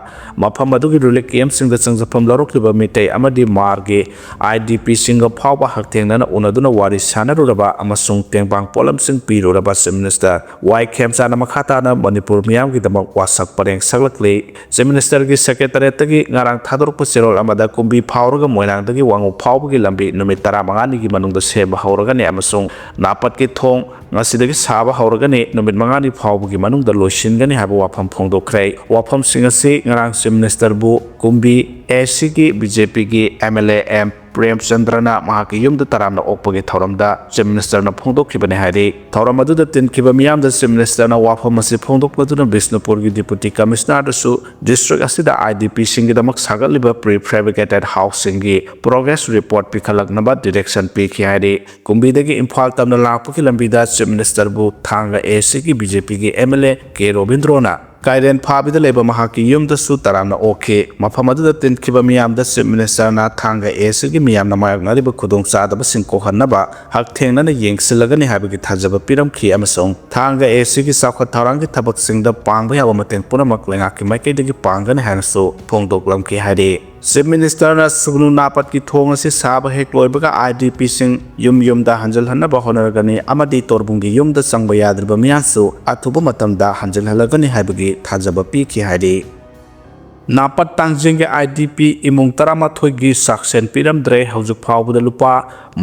ꯃꯐꯝ ꯑꯗꯨꯒꯤ ꯔꯤꯂꯤꯐ ꯀꯦꯝꯞꯁꯤꯡꯗ ꯆꯪꯖꯐꯝ ꯂꯧꯔꯛꯂꯤꯕ ꯃꯤꯇꯩ ꯑꯃꯗꯤ ꯃꯥꯔꯒꯤ ꯑꯥꯏ ꯗꯤ ꯄꯤꯁꯤꯡꯒ ꯐꯥꯎꯕ ꯍꯛꯊꯦꯡꯅꯅ ꯎꯅꯗꯨꯅ ꯋꯥꯔꯤ ꯁꯥꯟꯅꯔꯨꯔꯕ ꯑꯃꯁꯨꯡ ꯇꯦꯡꯕꯥꯡ ꯄꯣꯠꯂꯝꯁꯤꯡ ꯄꯤꯔꯨꯔꯕ ꯆꯤꯐ ꯃꯤꯅꯤꯁꯇꯔ ꯋꯥꯏ ꯈꯦꯝꯆꯥꯅ ꯃꯈꯥ ꯇꯥꯅ ꯃꯅꯤꯄꯨꯔ ꯃꯤꯌꯥꯝꯒꯤꯗꯃꯛ ꯋꯥꯁꯛ ꯄꯔꯦꯡ ꯁꯛꯂꯛꯂꯤ꯫ ꯆꯤꯐ ꯃꯤꯅꯤꯁꯇꯔꯒꯤ ꯁꯦꯀ꯭ꯔꯦꯇꯔꯤꯌꯦꯠꯇꯒꯤ ꯉꯔꯥꯡ ꯊꯥꯗꯣꯔꯛꯄ ꯆꯦꯔꯣꯜ ꯑꯃꯗ ꯀꯨꯝꯕꯤ ꯐꯥꯎꯔꯒ ꯃꯣꯏꯔꯥꯡꯗꯒꯤ ꯋꯥꯉꯨ ꯐꯥꯎꯕꯒꯤ ꯂꯝꯕꯤ ꯅꯨꯃꯤꯠ ꯇꯔꯥꯃꯉꯥꯅꯤꯒꯤ ꯃꯅꯨꯡꯗ ꯁꯦꯝꯕ ꯍꯧꯔꯒꯅꯤ ꯑꯃꯁꯨꯡ ꯅꯥꯄꯠꯀꯤ ꯊꯣꯡ ꯉꯁꯤꯗꯒꯤ ꯁꯥꯕ ꯍꯧꯔꯒꯅꯤ, ꯅꯨꯃꯤꯠ ꯃꯉꯥꯅꯤ ꯐꯥꯎꯕꯒꯤ ꯃꯅꯨꯡꯗ ꯂꯣꯏꯁꯤꯟꯒꯅꯤ ꯍꯥꯏꯕ ꯋꯥꯐꯝ ꯐꯣꯡꯗꯣꯛꯈ꯭ꯔꯦ꯫ ꯋꯥꯐꯝꯁꯤꯡ ꯑꯁꯤ ꯉꯔꯥꯡ ꯆꯤꯐ ꯃꯤꯅꯤꯁꯇꯔꯕꯨ ꯀꯨꯝꯕꯤ ꯑꯦ ꯁꯤꯒꯤ ꯕꯤ ꯖꯦ ꯄꯤꯒꯤ ꯑꯦꯝ ꯑꯦꯜ ꯑꯦ ꯑꯦꯝ ꯄ꯭ꯔꯦꯝꯆꯟꯗ꯭ꯔꯅ ꯃꯍꯥꯛꯀꯤ ꯌꯨꯝꯗ ꯇꯔꯥꯝꯅ ꯑꯣꯛꯄꯒꯤ ꯊꯧꯔꯝꯗ ꯆꯤꯐ ꯃꯤꯅꯤꯁꯇꯔꯅ ꯐꯣꯡꯗꯣꯛꯈꯤꯕꯅꯤ ꯍꯥꯏꯔꯤ꯫ ꯊꯧꯔꯝ ꯑꯗꯨꯗ ꯇꯤꯟꯈꯤꯕ ꯃꯤꯌꯥꯝꯗ ꯆꯤꯐ ꯃꯤꯅꯤꯁꯇꯔꯅ ꯋꯥꯐꯝ ꯑꯁꯤ ꯐꯣꯡꯗꯣꯛꯂꯗꯨꯅ ꯕꯤꯁꯅꯨꯄꯨꯔꯒꯤ ꯗꯤꯄꯨꯇꯤ ꯀꯃꯤꯁꯅꯔꯗꯁꯨ ꯗꯤꯁꯇ꯭ꯔꯤꯛ ꯑꯁꯤꯗ ꯑꯥꯏ ꯗꯤ ꯄꯤꯁꯤꯡꯒꯤꯗꯃꯛ ꯁꯥꯒꯠꯂꯤꯕ ꯄ꯭ꯔꯤ ꯐꯦꯕ꯭ꯔꯤꯀꯦꯇꯦꯠ ꯍꯥꯎꯁꯁꯤꯡꯒꯤ ꯄ꯭ꯔꯣꯒ꯭ꯔꯦꯁ ꯔꯤꯄꯣꯔꯠ ꯄꯤꯈꯠꯂꯛꯅꯕ ꯗꯤꯔꯦꯛꯁꯟ ꯄꯤꯈꯤ ꯍꯥꯏꯔꯤ꯫ ꯀꯨꯝꯕꯤꯗꯒꯤ ꯏꯝꯐꯥꯜ ꯇꯝꯅ ꯂꯥꯛꯄꯒꯤ ꯂꯝꯕꯤꯗ ꯆꯤꯐ ꯃꯤꯅꯤꯁꯇꯔꯕꯨ ꯊꯥꯡꯒ ꯑꯦ ꯁꯤꯒꯤ ꯕꯤ ꯖꯦ ꯄꯤꯒꯤ ꯑꯦꯝ ꯑꯦꯜ ꯑꯦ ꯀꯦ ꯔꯣꯕꯤꯟꯗ꯭ꯔꯣꯅ ꯀꯥꯏꯔꯦꯟ ꯐꯥꯕꯤꯗ ꯂꯩꯕ ꯃꯍꯥꯛꯀꯤ ꯌꯨꯝꯗꯁꯨ ꯇꯔꯥꯝꯅ ꯑꯣꯛꯈꯤ꯫ ꯃꯐꯝ ꯑꯗꯨꯗ ꯇꯤꯟꯈꯤꯕ ꯃꯤꯌꯥꯝꯗ ꯆꯤꯐ ꯃꯤꯅꯤꯁꯇꯔꯅ ꯊꯥꯡꯒ ꯑꯦ ꯁꯤꯒꯤ ꯃꯤꯌꯥꯝꯅ ꯃꯥꯌꯣꯛꯅꯔꯤꯕ ꯈꯨꯗꯣꯡꯆꯥꯗꯕꯁꯤꯡ ꯀꯣꯛꯍꯟꯅꯕ ꯍꯛꯊꯦꯡꯅꯅ ꯌꯦꯡꯁꯤꯜꯂꯒꯅꯤ ꯍꯥꯏꯕꯒꯤ ꯊꯥꯖꯕ ꯄꯤꯔꯝꯈꯤ ꯑꯃꯁꯨꯡ ꯊꯥꯡꯒ ꯑꯦ ꯁꯤꯒꯤ ꯆꯥꯎꯈꯠ ꯊꯧꯔꯥꯡꯒꯤ ꯊꯕꯛꯁꯤꯡꯗ ꯄꯥꯡꯕ ꯌꯥꯕ ꯃꯇꯦꯡ ꯄꯨꯝꯅꯃꯛ ꯂꯩꯉꯥꯛꯀꯤ ꯃꯥꯏꯀꯩꯗꯒꯤ ꯄꯥꯡꯒꯅꯤ ꯍꯥꯏꯅꯁꯨ ꯐꯣꯡꯗꯣꯛꯂꯝꯈꯤ ꯍꯥꯏꯔꯤ꯫ ꯆꯤꯐ ꯃꯤꯅꯤꯁꯇꯔꯅ ꯁꯨꯒꯅꯨ ꯅꯥꯄꯠꯀꯤ ꯊꯣꯡ ꯑꯁꯤ ꯁꯥꯕ ꯍꯦꯛ ꯂꯣꯏꯕꯒ ꯑꯥꯏ ꯗꯤ ꯄꯤꯁꯤꯡ ꯌꯨꯝ ꯌꯨꯝꯗ ꯍꯟꯖꯤꯜꯍꯟꯅꯕ ꯍꯣꯠꯅꯔꯒꯅꯤ ꯑꯃꯗꯤ ꯇꯣꯔꯕꯨꯡꯒꯤ ꯌꯨꯝꯗ ꯆꯪꯕ ꯌꯥꯗ꯭ꯔꯤꯕ ꯃꯤꯌꯥꯝꯁꯨ ꯑꯊꯨꯕ ꯃꯇꯝꯗ ꯍꯟꯖꯤꯜꯍꯜꯂꯒꯅꯤ ꯍꯥꯏꯕꯒꯤ ꯊꯥꯖꯕ ꯄꯤꯈꯤ ꯍꯥꯏꯔꯤ꯫ ꯅꯥꯄꯠ ꯇꯥꯡꯖꯤꯡꯒꯤ ꯑꯥꯏ ꯗꯤ ꯄꯤ ꯏꯃꯨꯡ ꯇꯔꯥꯃꯥꯊꯣꯏꯒꯤ ꯆꯥꯛꯁꯦꯟ ꯄꯤꯔꯝꯗ꯭ꯔꯦ꯫ ꯍꯧꯖꯤꯛ ꯐꯥꯎꯕꯗ ꯂꯨꯄꯥ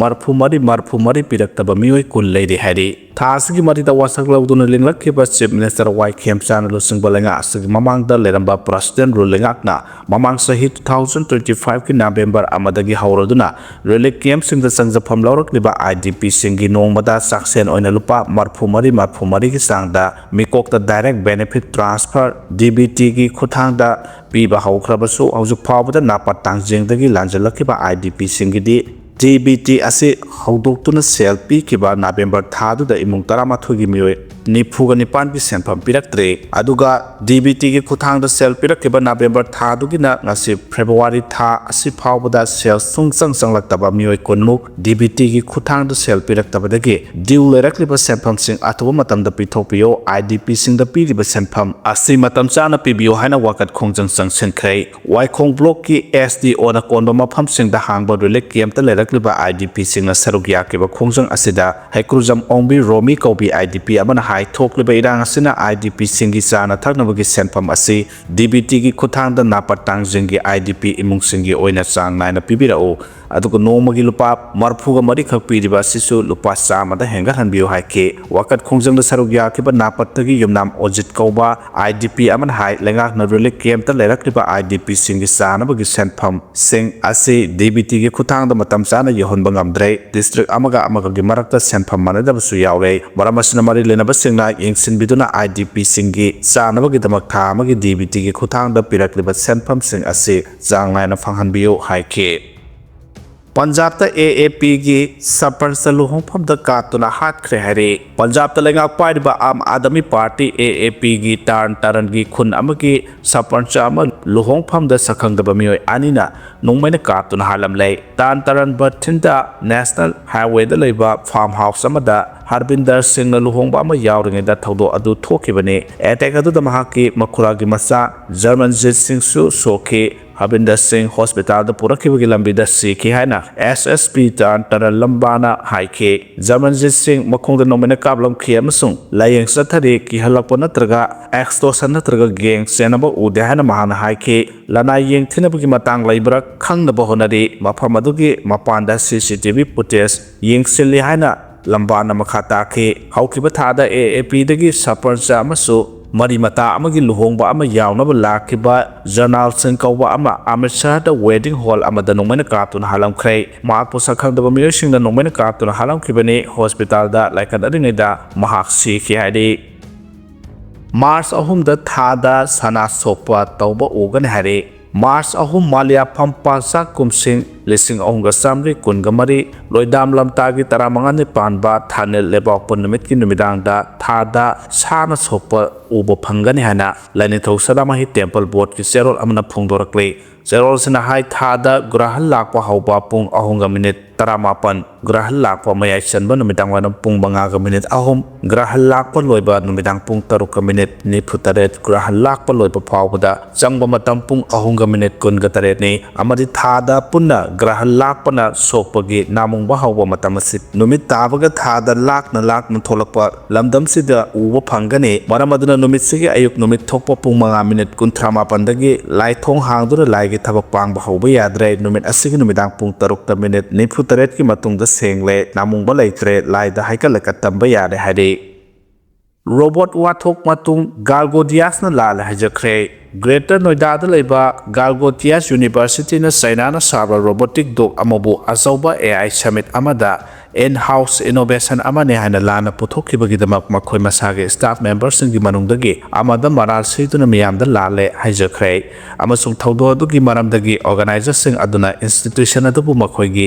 ꯃꯔꯐꯨ ꯃꯔꯤ, ꯃꯔꯐꯨ ꯃꯔꯤ ꯄꯤꯔꯛꯇꯕ ꯃꯤꯑꯣꯏ ꯀꯨꯟ ꯂꯩꯔꯤ ꯍꯥꯏꯔꯤ꯫ ꯊꯥ ꯑꯁꯤꯒꯤ ꯃꯔꯤꯗ ꯋꯥꯁꯛ ꯂꯧꯗꯨꯅ ꯂꯤꯡꯂꯛꯈꯤꯕ ꯆꯤꯐ ꯃꯤꯅꯤꯁꯇꯔ ꯋꯥꯏ ꯈꯦꯝꯆꯥꯅ ꯂꯨꯆꯤꯡꯕ ꯂꯩꯉꯥꯛ ꯑꯁꯤꯒꯤ ꯃꯃꯥꯡꯗ ꯂꯩꯔꯝꯕ ꯄ꯭ꯔꯁꯤꯗꯦꯟ ꯔꯨꯜ ꯂꯩꯉꯥꯛꯅ ꯃꯃꯥꯡ ꯆꯍꯤ two thousand twenty five ꯀꯤ ꯅꯕꯦꯝꯕꯔ ꯑꯃꯗꯒꯤ ꯍꯧꯔꯗꯨꯅ ꯔꯤꯂꯤꯐ ꯀꯦꯝꯞꯁꯤꯡꯗ ꯆꯪꯖꯐꯝ ꯂꯧꯔꯛꯂꯤꯕ ꯑꯥꯏ ꯗꯤ ꯄꯤꯁꯤꯡꯒꯤ ꯅꯣꯡꯃꯗ ꯆꯥꯛꯁꯦꯟ ꯑꯣꯏꯅ ꯂꯨꯄꯥ ꯃꯔꯐꯨ ꯃꯔꯤ, ꯃꯔꯐꯨ ꯃꯔꯤꯒꯤ ꯆꯥꯡꯗ ꯃꯤꯀꯣꯛꯇ direct benefit transfer, D B ꯇꯤꯒꯤ ꯈꯨꯠꯊꯥꯡꯗ ꯄꯤꯕ ꯍꯧꯈ꯭ꯔꯕꯁꯨ, ꯍꯧꯖꯤꯛ ꯐꯥꯎꯕꯗ ꯅꯥꯄꯠ ꯇꯥꯡꯖꯤꯡꯗꯒꯤ ꯂꯥꯟꯖꯜꯂꯛꯈꯤꯕ I D ꯄꯤꯁꯤꯡꯒꯤꯗꯤ D B T ꯑꯁꯤ ꯍꯧꯗꯣꯛꯇꯨꯅ ꯁꯦꯜ ꯄꯤꯈꯤꯕ ꯅꯕꯦꯝꯕꯔ ꯊꯥꯗꯨꯗ ꯏꯃꯨꯡ ꯇꯔꯥꯃꯥꯊꯣꯏꯒꯤ ꯃꯤꯑꯣꯏ ꯅꯤꯐꯨꯒ ꯅꯤꯄꯥꯟꯒꯤ ꯁꯦꯟꯐꯝ ꯄꯤꯔꯛꯇ꯭ꯔꯦ꯫ ꯑꯗꯨꯒ ꯗꯤ ꯕꯤ ꯇꯤꯒꯤ ꯈꯨꯠꯊꯥꯡꯗ ꯁꯦꯜ ꯄꯤꯔꯛꯈꯤꯕ ꯅꯕꯦꯝꯕꯔ ꯊꯥꯗꯨꯒꯤꯅ ꯉꯁꯤ ꯐꯦꯕ꯭ꯔꯨꯋꯥꯔꯤ ꯊꯥ ꯑꯁꯤ ꯐꯥꯎꯕꯗ ꯁꯦꯜ ꯁꯨꯡꯆꯪ ꯆꯪꯂꯛꯇꯕ ꯃꯤꯑꯣꯏ ꯀꯨꯟꯃꯨꯛ ꯗꯤ ꯕꯤ ꯇꯤꯒꯤ ꯈꯨꯠꯊꯥꯡꯗ ꯁꯦꯜ ꯄꯤꯔꯛꯇꯕꯗꯒꯤ due ꯂꯩꯔꯛꯂꯤꯕ ꯁꯦꯟꯐꯝꯁꯤꯡ ꯑꯊꯨꯕ ꯃꯇꯝꯗ ꯄꯤꯊꯣꯛꯄꯤꯌꯨ, ꯑꯥꯏ ꯗꯤ ꯄꯤꯁꯤꯡꯗ ꯄꯤꯔꯤꯕ ꯁꯦꯟꯐꯝ ꯑꯁꯤ ꯃꯇꯝ ꯆꯥꯅ ꯄꯤꯕꯤꯌꯨ ꯍꯥꯏꯅ ꯋꯥꯀꯠ ꯈꯣꯡꯖꯪ ꯆꯪꯁꯤꯟꯈ꯭ꯔꯦ꯫ ꯋꯥꯏꯈꯣꯡ ꯕ꯭ꯂꯣꯛꯀꯤ ꯑꯦꯁ ꯗꯤ ꯑꯣꯅ ꯀꯣꯟꯕ ꯃꯐꯝꯁꯤꯡꯗ ꯍꯥꯡꯕ ꯔꯤꯂꯤꯐ ꯀꯦꯝꯞꯇ ꯂꯩꯔꯛꯂꯤꯕ ꯑꯥꯏ ꯗꯤ ꯄꯤꯁꯤꯡꯅ ꯁꯔꯨꯛ ꯌꯥꯈꯤꯕ ꯈꯣꯡꯖꯪ ꯑꯁꯤꯗ ꯍꯩꯀ꯭ꯔꯨꯖꯝ ꯑꯣꯡꯕꯤ ꯔꯣꯃꯤ ꯀꯧꯕꯤ ꯑꯥꯏ ꯗꯤ ꯄꯤ ꯑꯃꯅ ꯍꯥꯏ, ꯊꯣꯛꯂꯤꯕ ꯏꯔꯥꯡ ꯑꯁꯤꯅ ꯑꯥꯏ ꯗꯤ ꯄꯤꯁꯤꯡꯒꯤ ꯆꯥꯅ ꯊꯛꯅꯕꯒꯤ ꯁꯦꯟꯐꯝ ꯑꯁꯤ ꯗꯤ ꯕꯤ ꯇꯤꯒꯤ ꯈꯨꯠꯊꯥꯡꯗ ꯅꯥꯄꯠ ꯇꯥꯡꯖꯤꯡꯒꯤ ꯑꯥꯏ ꯗꯤ ꯄꯤ ꯏꯃꯨꯡꯁꯤꯡꯒꯤ ꯑꯣꯏꯅ ꯆꯥꯡ ꯅꯥꯏꯅ ꯄꯤꯕꯤꯔꯛꯎ, ꯑꯗꯨꯒ ꯅꯣꯡꯃꯒꯤ ꯂꯨꯄꯥ ꯃꯔꯐꯨꯒ ꯃꯔꯤꯈꯛ ꯄꯤꯔꯤꯕ ꯑꯁꯤꯁꯨ ꯂꯨꯄꯥ ꯆꯥꯝꯃꯗ ꯍꯦꯟꯒꯠꯍꯟꯕꯤꯌꯨ ꯍꯥꯏꯈꯤ꯫ ꯋꯥꯀꯠ ꯈꯣꯡꯖꯪꯗ ꯁꯔꯨꯛ ꯌꯥꯈꯤꯕ ꯅꯥꯄꯠꯇꯒꯤ ꯌꯨꯝꯅꯥꯝ ꯑꯣꯖꯤꯠ ꯀꯧꯕ ꯑꯥꯏ ꯗꯤ ꯄꯤ ꯑꯃꯅ ꯍꯥꯏ, ꯂꯩꯉꯥꯛꯅ ꯔꯤꯂꯤꯐ ꯀꯦꯝꯞꯇ ꯂꯩꯔꯛꯂꯤꯕ ꯑꯥꯏ ꯗꯤ ꯄꯤꯁꯤꯡꯒꯤ ꯆꯥꯅꯕꯒꯤ ꯁꯦꯟꯐꯝꯁꯤꯡ ꯑꯁꯤ ꯗꯤ ꯕꯤ ꯇꯤꯒꯤ ꯈꯨꯠꯊꯥꯡꯗ ꯃꯇꯝ ꯆꯥꯅ ꯌꯧꯍꯟꯕ ꯉꯝꯗ꯭ꯔꯦ꯫ ꯗꯤꯁꯇ꯭ꯔꯤꯛ ꯑꯃꯒ ꯑꯃꯒꯒꯤ ꯃꯔꯛꯇ ꯁꯦꯟꯐꯝ ꯃꯥꯟꯅꯗꯕꯁꯨ ꯌꯥꯎꯔꯦ꯫ ꯃꯔꯝ ꯑꯁꯤꯅ ꯃꯔꯤ ꯂꯩꯅꯕꯁꯤꯡꯅ ꯌꯦꯡꯁꯤꯟꯕꯤꯗꯨꯅ ꯑꯥꯏ ꯗꯤ ꯄꯤꯁꯤꯡꯒꯤ ꯆꯥꯅꯕꯒꯤꯗꯃꯛ ꯊꯥ ꯑꯃꯒꯤ ꯗꯤ ꯕꯤ ꯇꯤꯒꯤ ꯈꯨꯠꯊꯥꯡꯗ ꯄꯤꯔꯛꯂꯤꯕ ꯁꯦꯟꯐꯝꯁꯤꯡ ꯑꯁꯤ ꯆꯥꯡ ꯅꯥꯏꯅ ꯐꯪꯍꯟꯕꯤꯌꯨ ꯍꯥꯏꯈꯤ꯫ ꯄꯟꯖꯥꯕꯇ ꯑꯦ ꯑꯦ ꯄꯤꯒꯤ ꯁꯔꯄꯟꯆ ꯂꯨꯍꯣꯡꯐꯝꯗ ꯀꯥꯠꯇꯨꯅ ꯍꯥꯠꯈ꯭ꯔꯦ ꯍꯥꯏꯔꯤ꯫ ꯄꯟꯖꯥꯕꯇ ꯂꯩꯉꯥꯛ ꯄꯥꯏꯔꯤꯕ ꯑꯥꯝ ꯑꯥꯗꯃꯤ ꯄꯥꯔꯇꯤ, ꯑꯦ ꯑꯦ ꯄꯤꯒꯤ ꯇꯥꯔꯟ ꯇꯥꯔꯟꯒꯤ ꯈꯨꯟ ꯑꯃꯒꯤ ꯁꯔꯄꯟꯆ ꯑꯃ ꯂꯨꯍꯣꯡꯐꯝꯗ ꯁꯛꯈꯪꯗꯕ ꯃꯤꯑꯣꯏ ꯑꯅꯤꯅ ꯅꯣꯡꯃꯩꯅ ꯀꯥꯞꯇꯨꯅ ꯍꯥꯠꯂꯝꯂꯦ꯫ ꯇꯥꯔꯟ ꯇꯥꯔꯟ ꯕꯊꯤꯟꯗ ꯅꯦꯁꯅꯦꯜ ꯍꯥꯏꯋꯦꯗ ꯂꯩꯕ ꯐꯥꯔꯝ ꯍꯥꯎꯁ ꯑꯃꯗ ꯍꯔꯕꯤꯟꯗꯔ ꯁꯤꯡꯅ ꯂꯨꯍꯣꯡꯕ ꯑꯃ ꯌꯥꯎꯔꯤꯉꯩꯗ ꯊꯧꯗꯣꯛ ꯑꯗꯨ ꯊꯣꯛꯈꯤꯕꯅꯤ꯫ ꯑꯦꯇꯦꯛ ꯑꯗꯨꯗ ꯃꯍꯥꯛꯀꯤ ꯃꯈꯨꯔꯥꯒꯤ ꯃꯆꯥ ꯖꯔꯃꯟꯖꯤꯠ ꯁꯤꯡꯁꯨ ꯁꯣꯛꯈꯤ꯫ ꯍꯕꯤꯟꯗꯔ ꯁꯤꯡ ꯍꯣꯁꯄꯤꯇꯥꯜꯗ ꯄꯨꯔꯛꯈꯤꯕꯒꯤ ꯂꯝꯕꯤꯗ ꯁꯤꯈꯤ ꯍꯥꯏꯅ ꯑꯦꯁ ꯑꯦꯁ ꯄꯤ ꯇꯔꯟ ꯇꯔꯟ ꯂꯝꯕꯥꯅ ꯍꯥꯏꯈꯤ꯫ ꯖꯃꯟꯖꯤꯠ ꯁꯤꯡ ꯃꯈꯣꯡꯗ ꯅꯣꯡꯃꯩꯅ ꯀꯥꯞꯂꯝꯈꯤ ꯑꯃꯁꯨꯡ ꯂꯥꯌꯦꯡ ꯆꯠꯊꯔꯤ꯫ ꯀꯤꯍꯜꯂꯛꯄ ꯅꯠꯇ꯭ꯔꯒ ꯑꯦꯛꯁꯇꯣꯔꯁꯟ ꯅꯠꯇ꯭ꯔꯒ ꯒꯦꯡ ꯆꯦꯟꯅꯕ ꯎꯗꯦ ꯍꯥꯏꯅ ꯃꯍꯥꯛꯅ ꯍꯥꯏꯈꯤ꯫ ꯂꯅꯥꯏ ꯌꯦꯡꯊꯤꯅꯕꯒꯤ ꯃꯇꯥꯡ ꯂꯩꯕ꯭ꯔꯥ ꯈꯪꯅꯕ ꯍꯣꯠꯅꯔꯤ꯫ ꯃꯐꯝ ꯑꯗꯨꯒꯤ ꯃꯄꯥꯟꯗ ꯁꯤ ꯁꯤ ꯇꯤ ꯚꯤ ꯐꯨꯇꯦꯖ ꯌꯦꯡꯁꯤꯜꯂꯤ ꯍꯥꯏꯅ ꯂꯝꯕꯥꯅ ꯃꯈꯥ ꯇꯥꯈꯤ꯫ ꯍꯧꯈꯤꯕ ꯊꯥꯗ ꯑꯦ ꯑꯦ ꯄꯤꯗꯒꯤ ꯁꯔꯄꯟꯆ ꯑꯃꯁꯨ ꯃꯔꯤ ꯃꯇꯥ ꯑꯃꯒꯤ ꯂꯨꯍꯣꯡꯕ ꯑꯃ ꯌꯥꯎꯅꯕ ꯂꯥꯛꯈꯤꯕ ꯖꯔꯅꯥꯜ ꯁꯤꯡ ꯀꯧꯕ ꯑꯃ ꯑꯃ꯭ꯔꯤꯠꯁꯔꯗ ꯋꯦꯗꯤꯡ ꯍꯣꯜ ꯑꯃꯗ ꯅꯣꯡꯃꯩꯅ ꯀꯥꯞꯇꯨꯅ ꯍꯥꯠꯂꯝꯈ꯭ꯔꯦ꯫ ꯃꯍꯥꯛꯄꯨ ꯁꯛꯈꯪꯗꯕ ꯃꯤꯑꯣꯏꯁꯤꯡꯅ ꯅꯣꯡꯃꯩꯅ ꯀꯥꯞꯇꯨꯅ ꯍꯥꯠꯂꯝꯈꯤꯕꯅꯤ꯫ ꯍꯣꯁꯄꯤꯇꯥꯜꯗ ꯂꯥꯏꯀꯠꯅꯔꯤꯉꯩꯗ ꯃꯍꯥꯛ ꯁꯤꯈꯤ ꯍꯥꯏꯔꯤ꯫ ꯃꯥꯔꯆ ꯑꯍꯨꯝꯗ ꯊꯥꯗ ꯁꯅꯥ ꯁꯣꯛꯄ ꯇꯧꯕ ꯎꯒꯅꯤ ꯍꯥꯏꯔꯤ꯫ ꯃꯥꯔꯆ ꯑꯍꯨꯝ ꯃꯥꯂꯤꯌꯥꯐꯝ ꯄꯥꯜꯆꯥ ꯀꯨꯝꯁꯤꯡ ꯂꯤꯁꯤꯡ ꯑꯍꯨꯝꯒ ꯆꯥꯃꯔꯤ ꯀꯨꯟꯒ ꯃꯔꯤ ꯂꯣꯏꯗꯥꯝ ꯂꯝꯇꯥꯒꯤ ꯇꯔꯥꯃꯉꯥꯅꯤ ꯄꯥꯟꯕ ꯊꯥꯅꯤꯜ ꯂꯩꯕꯥꯛꯄꯣꯛꯄ ꯅꯨꯃꯤꯠꯀꯤ ꯅꯨꯃꯤꯗꯥꯡꯗ ꯊꯥꯗ ꯁꯥꯅ ꯁꯣꯛꯄ ꯎꯕ ꯐꯪꯒꯅꯤ ꯍꯥꯏꯅ ꯂꯥꯏꯅꯤꯡꯊꯧ ꯁꯅꯥꯃꯍꯤ ꯇꯦꯝꯄꯜ ꯕꯣꯔꯗꯀꯤ ꯆꯦꯔꯣꯜ ꯑꯃꯅ ꯐꯣꯡꯗꯣꯔꯛꯂꯤ꯫ ꯆꯦꯔꯣꯜꯁꯤꯅ ꯍꯥꯏ ꯊꯥꯗ ꯒ꯭ꯔꯍꯟ ꯂꯥꯛꯄ ꯍꯧꯕ ꯄꯨꯡ ꯑꯍꯨꯝꯒ ꯃꯤꯅꯤꯠ ꯇꯔꯥꯃꯥꯄꯟ, ꯒ꯭ꯔꯍꯟ ꯂꯥꯛꯄ ꯃꯌꯥꯏ ꯆꯟꯕ ꯅꯨꯃꯤꯗꯥꯡ ꯋꯥꯏꯔꯝ ꯄꯨꯡ ꯃꯉꯥꯒ ꯃꯤꯅꯤꯠ ꯑꯍꯨꯝ, ꯒ꯭ꯔꯍꯟ ꯂꯥꯛꯄ ꯂꯣꯏꯕ ꯅꯨꯃꯤꯗꯥꯡ ꯄꯨꯡ ꯇꯔꯨꯛꯀ ꯃꯤꯅꯤꯠ ꯅꯤꯐꯨ ꯇꯔꯦꯠ, ꯒ꯭ꯔꯍꯟ ꯂꯥꯛꯄ ꯂꯣꯏꯕ ꯐꯥꯎꯕꯗ ꯆꯪꯕ ꯃꯇꯝ ꯄꯨꯡ ꯑꯍꯨꯝꯒ ꯃꯤꯅꯤꯠ ꯀꯨꯟꯒ ꯇꯔꯦꯠꯅꯤ꯫ ꯑꯃꯗꯤ ꯊꯥꯗ ꯄꯨꯟꯅ ꯒ꯭ꯔꯍꯟ ꯂꯥꯛꯄꯅ ꯁꯣꯛꯄꯒꯤ ꯅꯥꯃꯨꯡꯕ ꯍꯧꯕ ꯃꯇꯝ ꯑꯁꯤ ꯅꯨꯃꯤꯠ ꯇꯥꯕꯒ ꯊꯥꯗ ꯂꯥꯛꯅ ꯂꯥꯛꯅ ꯊꯣꯛꯂꯛꯄ ꯂꯝꯗꯝꯁꯤꯗ ꯎꯕ ꯐꯪꯒꯅꯤ꯫ ꯃꯔꯝ ꯑꯗꯨꯅ ꯅꯨꯃꯤꯠꯁꯤꯒꯤ ꯑꯌꯨꯛ ꯅꯨꯃꯤꯠ ꯊꯣꯛꯄ ꯄꯨꯡ ꯃꯉꯥ ꯃꯤꯅꯤꯠ ꯀꯨꯟꯊ꯭ꯔꯥ ꯃꯥꯄꯟꯗꯒꯤ ꯂꯥꯏ ꯊꯣꯡ ꯍꯥꯡꯗꯨꯅ ꯂꯥꯏꯒꯤ ꯊꯕꯛ ꯄꯥꯡꯕ ꯍꯧꯕ ꯌꯥꯗ꯭ꯔꯦ꯫ ꯅꯨꯃꯤꯠ ꯑꯁꯤꯒꯤ ꯅꯨꯃꯤꯗꯥꯡ ꯄꯨꯡ ꯇꯔꯨꯛꯇ ꯃꯤꯅꯤꯠ ꯅꯤꯐꯨ ꯇꯔꯦꯠꯀꯤ ꯃꯇꯨꯡꯗ ꯁꯦꯡꯂꯦ꯫ ꯅꯥꯃꯨꯡꯕ ꯂꯩꯇ꯭ꯔꯦ꯫ ꯂꯥꯏꯗ ꯍꯩꯀꯠ ꯂꯩꯀꯠ ꯇꯝꯕ ꯌꯥꯔꯦ ꯍꯥꯏꯔꯤ꯫ ꯔꯣꯕꯣꯠ ꯋꯥꯊꯣꯛ ꯃꯇꯨꯡ ꯒꯥꯜꯒꯣꯗꯤꯌꯥꯁꯅ ꯂꯥꯜꯂꯦ ꯍꯥꯏꯖꯈ꯭ꯔꯦ꯫ ꯒ꯭ꯔꯦꯇꯔ ꯅꯣꯏꯗꯥꯗ ꯂꯩꯕ ꯒꯥꯜꯒꯣꯗꯤꯌꯥꯁ ꯌꯨꯅꯤꯚꯔꯁꯤꯇꯤꯅ ꯆꯩꯅꯥꯅ ꯁꯥꯕ ꯔꯣꯕꯣꯇꯤꯛ ꯗꯣꯒ ꯑꯃꯕꯨ ꯑꯆꯧꯕ ꯑꯦ ꯑꯥꯏ ꯁꯃꯤꯠ ꯑꯃꯗ in-house innovation ꯑꯃꯅꯤ ꯍꯥꯏꯅ ꯂꯥꯟꯅ ꯄꯨꯊꯣꯛꯈꯤꯕꯒꯤꯗꯃꯛ ꯃꯈꯣꯏ ꯃꯁꯥꯒꯤ staff memberꯁꯤꯡꯒꯤ ꯃꯅꯨꯡꯗꯒꯤ ꯑꯃꯗ ꯃꯔꯥꯜ ꯁꯤꯗꯨꯅ ꯃꯤꯌꯥꯝꯗ ꯂꯥꯜꯂꯦ ꯍꯥꯏꯖꯈ꯭ꯔꯦ꯫ ꯑꯃꯁꯨꯡ ꯊꯧꯗꯣꯛ ꯑꯗꯨꯒꯤ ꯃꯔꯝꯗꯒꯤ organizerꯁꯤꯡ ꯑꯗꯨꯅ institution ꯑꯗꯨꯕꯨ ꯃꯈꯣꯏꯒꯤ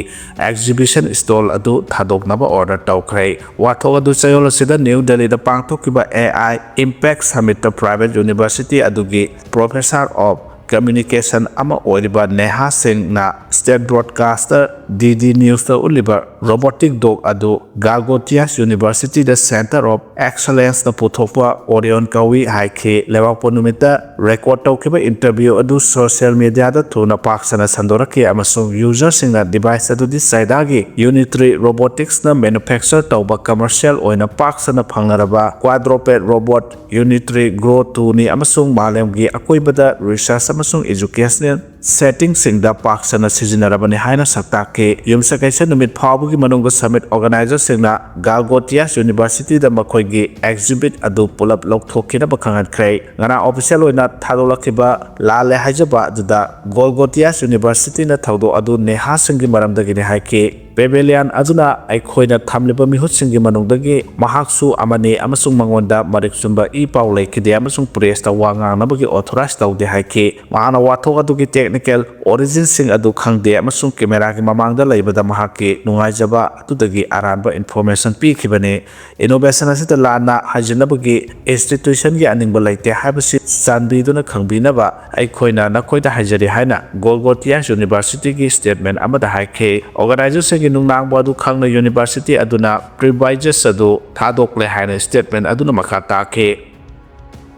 exhibition stall ꯑꯗꯨ ꯊꯥꯗꯣꯛꯅꯕ order ꯇꯧꯈ꯭ꯔꯦ꯫ ꯋꯥꯊꯣꯛ ꯑꯗꯨ ꯆꯌꯣꯜ ꯑꯁꯤꯗ ꯅ꯭ꯌꯨ ꯗꯦꯜꯂꯤꯗ ꯄꯥꯡꯊꯣꯛꯈꯤꯕ A I Impact Summitꯇ private university ꯑꯗꯨꯒꯤ Professor of Communication ꯑꯃ ꯑꯣꯏꯔꯤꯕ ꯅꯦꯍꯥ ꯁꯤꯡꯅ state broadcaster ꯗꯤ ꯗꯤ ꯅ꯭ꯌꯨꯁꯇ ꯎꯠꯂꯤꯕ ꯔꯣꯕꯣꯇꯤꯛ ꯗꯣꯒ ꯑꯗꯨ ꯒꯥꯜꯒꯣꯇꯤꯌꯥꯁ ꯌꯨꯅꯤꯚꯔꯁꯤꯇꯤꯗ ꯁꯦꯟꯇꯔ ꯑꯣꯐ ꯑꯦꯛꯁꯂꯦꯟꯁꯅ ꯄꯨꯊꯣꯛꯄ ꯑꯣꯔꯤꯌꯣꯟ ꯀꯧꯏ ꯍꯥꯏꯈꯤ꯫ ꯂꯩꯕꯥꯛꯄꯣꯛꯄ ꯅꯨꯃꯤꯠꯇ ꯔꯦꯀꯣꯔꯗ ꯇꯧꯈꯤꯕ ꯏꯟꯇꯔꯚ꯭ꯌꯨ ꯑꯗꯨ ꯁꯣꯁꯤꯌꯦꯜ ꯃꯤꯗꯤꯌꯥꯗ ꯊꯨꯅ ꯄꯥꯛ ꯁꯟꯅ ꯁꯟꯗꯣꯔꯛꯈꯤ ꯑꯃꯁꯨꯡ ꯌꯨꯖꯔꯁꯤꯡꯅ ꯗꯤꯚꯥꯏꯁ ꯑꯗꯨꯗꯤ ꯆꯥꯏꯅꯥꯒꯤ ꯌꯨꯅꯤꯇ꯭ꯔꯤ ꯔꯣꯕꯣꯇꯤꯛꯁꯅ ꯃꯦꯅꯨꯐꯦꯛꯆꯔ ꯇꯧꯕ ꯀꯃꯔꯁꯤꯌꯦꯜ ꯑꯣꯏꯅ ꯄꯥꯛ ꯁꯟꯅ ꯐꯪꯅꯔꯕ ꯀ꯭ꯋꯥꯗ꯭ꯔꯣꯄꯦꯗ ꯔꯣꯕꯣꯠ ꯌꯨꯅꯤꯇ꯭ꯔꯤ ꯒ꯭ꯔꯣ ꯇꯨꯅꯤ ꯑꯃꯁꯨꯡ ꯃꯥꯂꯦꯝꯒꯤ ꯑꯀꯣꯏꯕꯗ ꯔꯤꯁꯔꯆ ꯑꯃꯁꯨꯡ ꯑꯦꯖꯨꯀꯦꯁꯅꯦꯜ ꯁꯦꯇꯤꯡꯁꯤꯡꯗ ꯄꯥꯛ ꯁꯟꯅ ꯁꯤꯖꯤꯟꯅꯔꯕꯅꯤ ꯍꯥꯏꯅ ꯁꯛꯇꯥꯛꯈꯤ꯫ ꯌꯨꯝꯁꯀꯩꯁ ꯅꯨꯃꯤꯠ ꯐꯥꯎꯕꯒꯤ ꯃꯅꯨꯡꯗ ꯁꯃꯤꯠ ꯑꯣꯔꯒꯅꯥꯏꯖꯔꯁꯤꯡꯅ ꯒꯥꯜꯒꯣꯇꯤꯌꯥꯁ ꯌꯨꯅꯤꯚꯔꯁꯤꯇꯤꯗ ꯃꯈꯣꯏꯒꯤ ꯑꯦꯛꯖꯤꯕꯤꯠ ꯑꯗꯨ ꯄꯨꯂꯞ ꯂꯧꯊꯣꯛꯈꯤꯅꯕ ꯈꯪꯍꯟꯈ꯭ꯔꯦ꯫ ꯉꯔꯥꯡ ꯑꯣꯐꯤꯁꯤꯌꯦꯜ ꯑꯣꯏꯅ ꯊꯥꯗꯣꯛꯂꯛꯈꯤꯕ ꯂꯥꯜꯂꯦ ꯍꯥꯏꯖꯕ ꯑꯗꯨꯗ ꯒꯣꯜꯒꯣꯇꯤꯌꯥꯁ ꯌꯨꯅꯤꯚꯔꯁꯤꯇꯤꯅ ꯊꯧꯗꯣꯛ ꯑꯗꯨ ꯅꯦꯍꯥꯁꯤꯡꯒꯤ ꯃꯔꯝꯗꯒꯤꯅꯤ ꯍꯥꯏꯈꯤ꯫ ꯄꯦꯚꯦꯂꯤꯌꯟ ꯑꯗꯨꯅ ꯑꯩꯈꯣꯏꯅ ꯊꯝꯂꯤꯕ ꯃꯤꯍꯨꯠꯁꯤꯡꯒꯤ ꯃꯅꯨꯡꯗꯒꯤ ꯃꯍꯥꯛꯁꯨ ꯑꯃꯅꯤ ꯑꯃꯁꯨꯡ ꯃꯉꯣꯟꯗ ꯃꯔꯤꯛ ꯆꯨꯝꯕ ꯏ ꯄꯥꯎ ꯂꯩꯈꯤꯗꯦ ꯑꯃꯁꯨꯡ ꯄ꯭ꯔꯦꯁꯇ ꯋꯥ ꯉꯥꯡꯅꯕꯒꯤ ꯑꯣꯊꯣꯔꯥꯏꯖ ꯇꯧꯗꯦ ꯍꯥꯏꯈꯤ꯫ ꯃꯍꯥꯛꯅ ꯋꯥꯊꯣꯛ ꯑꯗꯨꯒꯤ ꯇꯦꯛꯅꯤꯀꯦꯜ ꯑꯣꯔꯤꯖꯤꯟꯁꯤꯡ ꯑꯗꯨ ꯈꯪꯗꯦ ꯑꯃꯁꯨꯡ ꯀꯦꯃꯦꯔꯥꯒꯤ ꯃꯃꯥꯡꯗ ꯂꯩꯕꯗ ꯃꯍꯥꯛꯀꯤ ꯅꯨꯡꯉꯥꯏꯖꯕ ꯑꯗꯨꯗꯒꯤ ꯑꯔꯥꯟꯕ ꯏꯟꯐꯣꯔꯃꯦꯁꯟ ꯄꯤꯈꯤꯕꯅꯤ꯫ ꯏꯅꯣꯚꯦꯁꯟ ꯑꯁꯤꯗ ꯂꯥꯟꯅ ꯍꯥꯏꯖꯤꯟꯅꯕꯒꯤ ꯏꯟꯁꯇꯤꯇ꯭ꯌꯨꯁꯟꯒꯤ ꯑꯅꯤꯡꯕ ꯂꯩꯇꯦ ꯍꯥꯏꯕꯁꯤ ꯆꯥꯟꯕꯤꯗꯨꯅ ꯈꯪꯕꯤꯅꯕ ꯑꯩꯈꯣꯏꯅ ꯅꯈꯣꯏꯗ ꯍꯥꯏꯖꯔꯤ ꯍꯥꯏꯅ ꯒꯣꯜꯒꯣꯇꯤꯌꯥꯁ ꯌꯨꯅꯤꯚꯔꯁꯤꯇꯤꯒꯤ ꯁ꯭ꯇꯦꯠꯃꯦꯟ ꯑꯃꯗ ꯍꯥꯏꯈꯤ꯫ ꯑꯣꯔꯒꯅꯥꯏꯖꯔꯁꯤꯡꯒꯤ ꯅꯨꯡꯅꯥꯡꯕ ꯑꯗꯨ ꯈꯪꯅ ꯌꯨꯅꯤꯚꯔꯁꯤꯇꯤ ꯑꯗꯨꯅ ꯄ꯭ꯔꯤꯚꯥꯏꯖꯦꯁ ꯑꯗꯨ ꯊꯥꯗꯣꯛꯂꯦ ꯍꯥꯏꯅ ꯁ꯭ꯇꯦꯠꯃꯦꯟ ꯑꯗꯨꯅ ꯃꯈꯥ ꯇꯥꯈꯤ꯫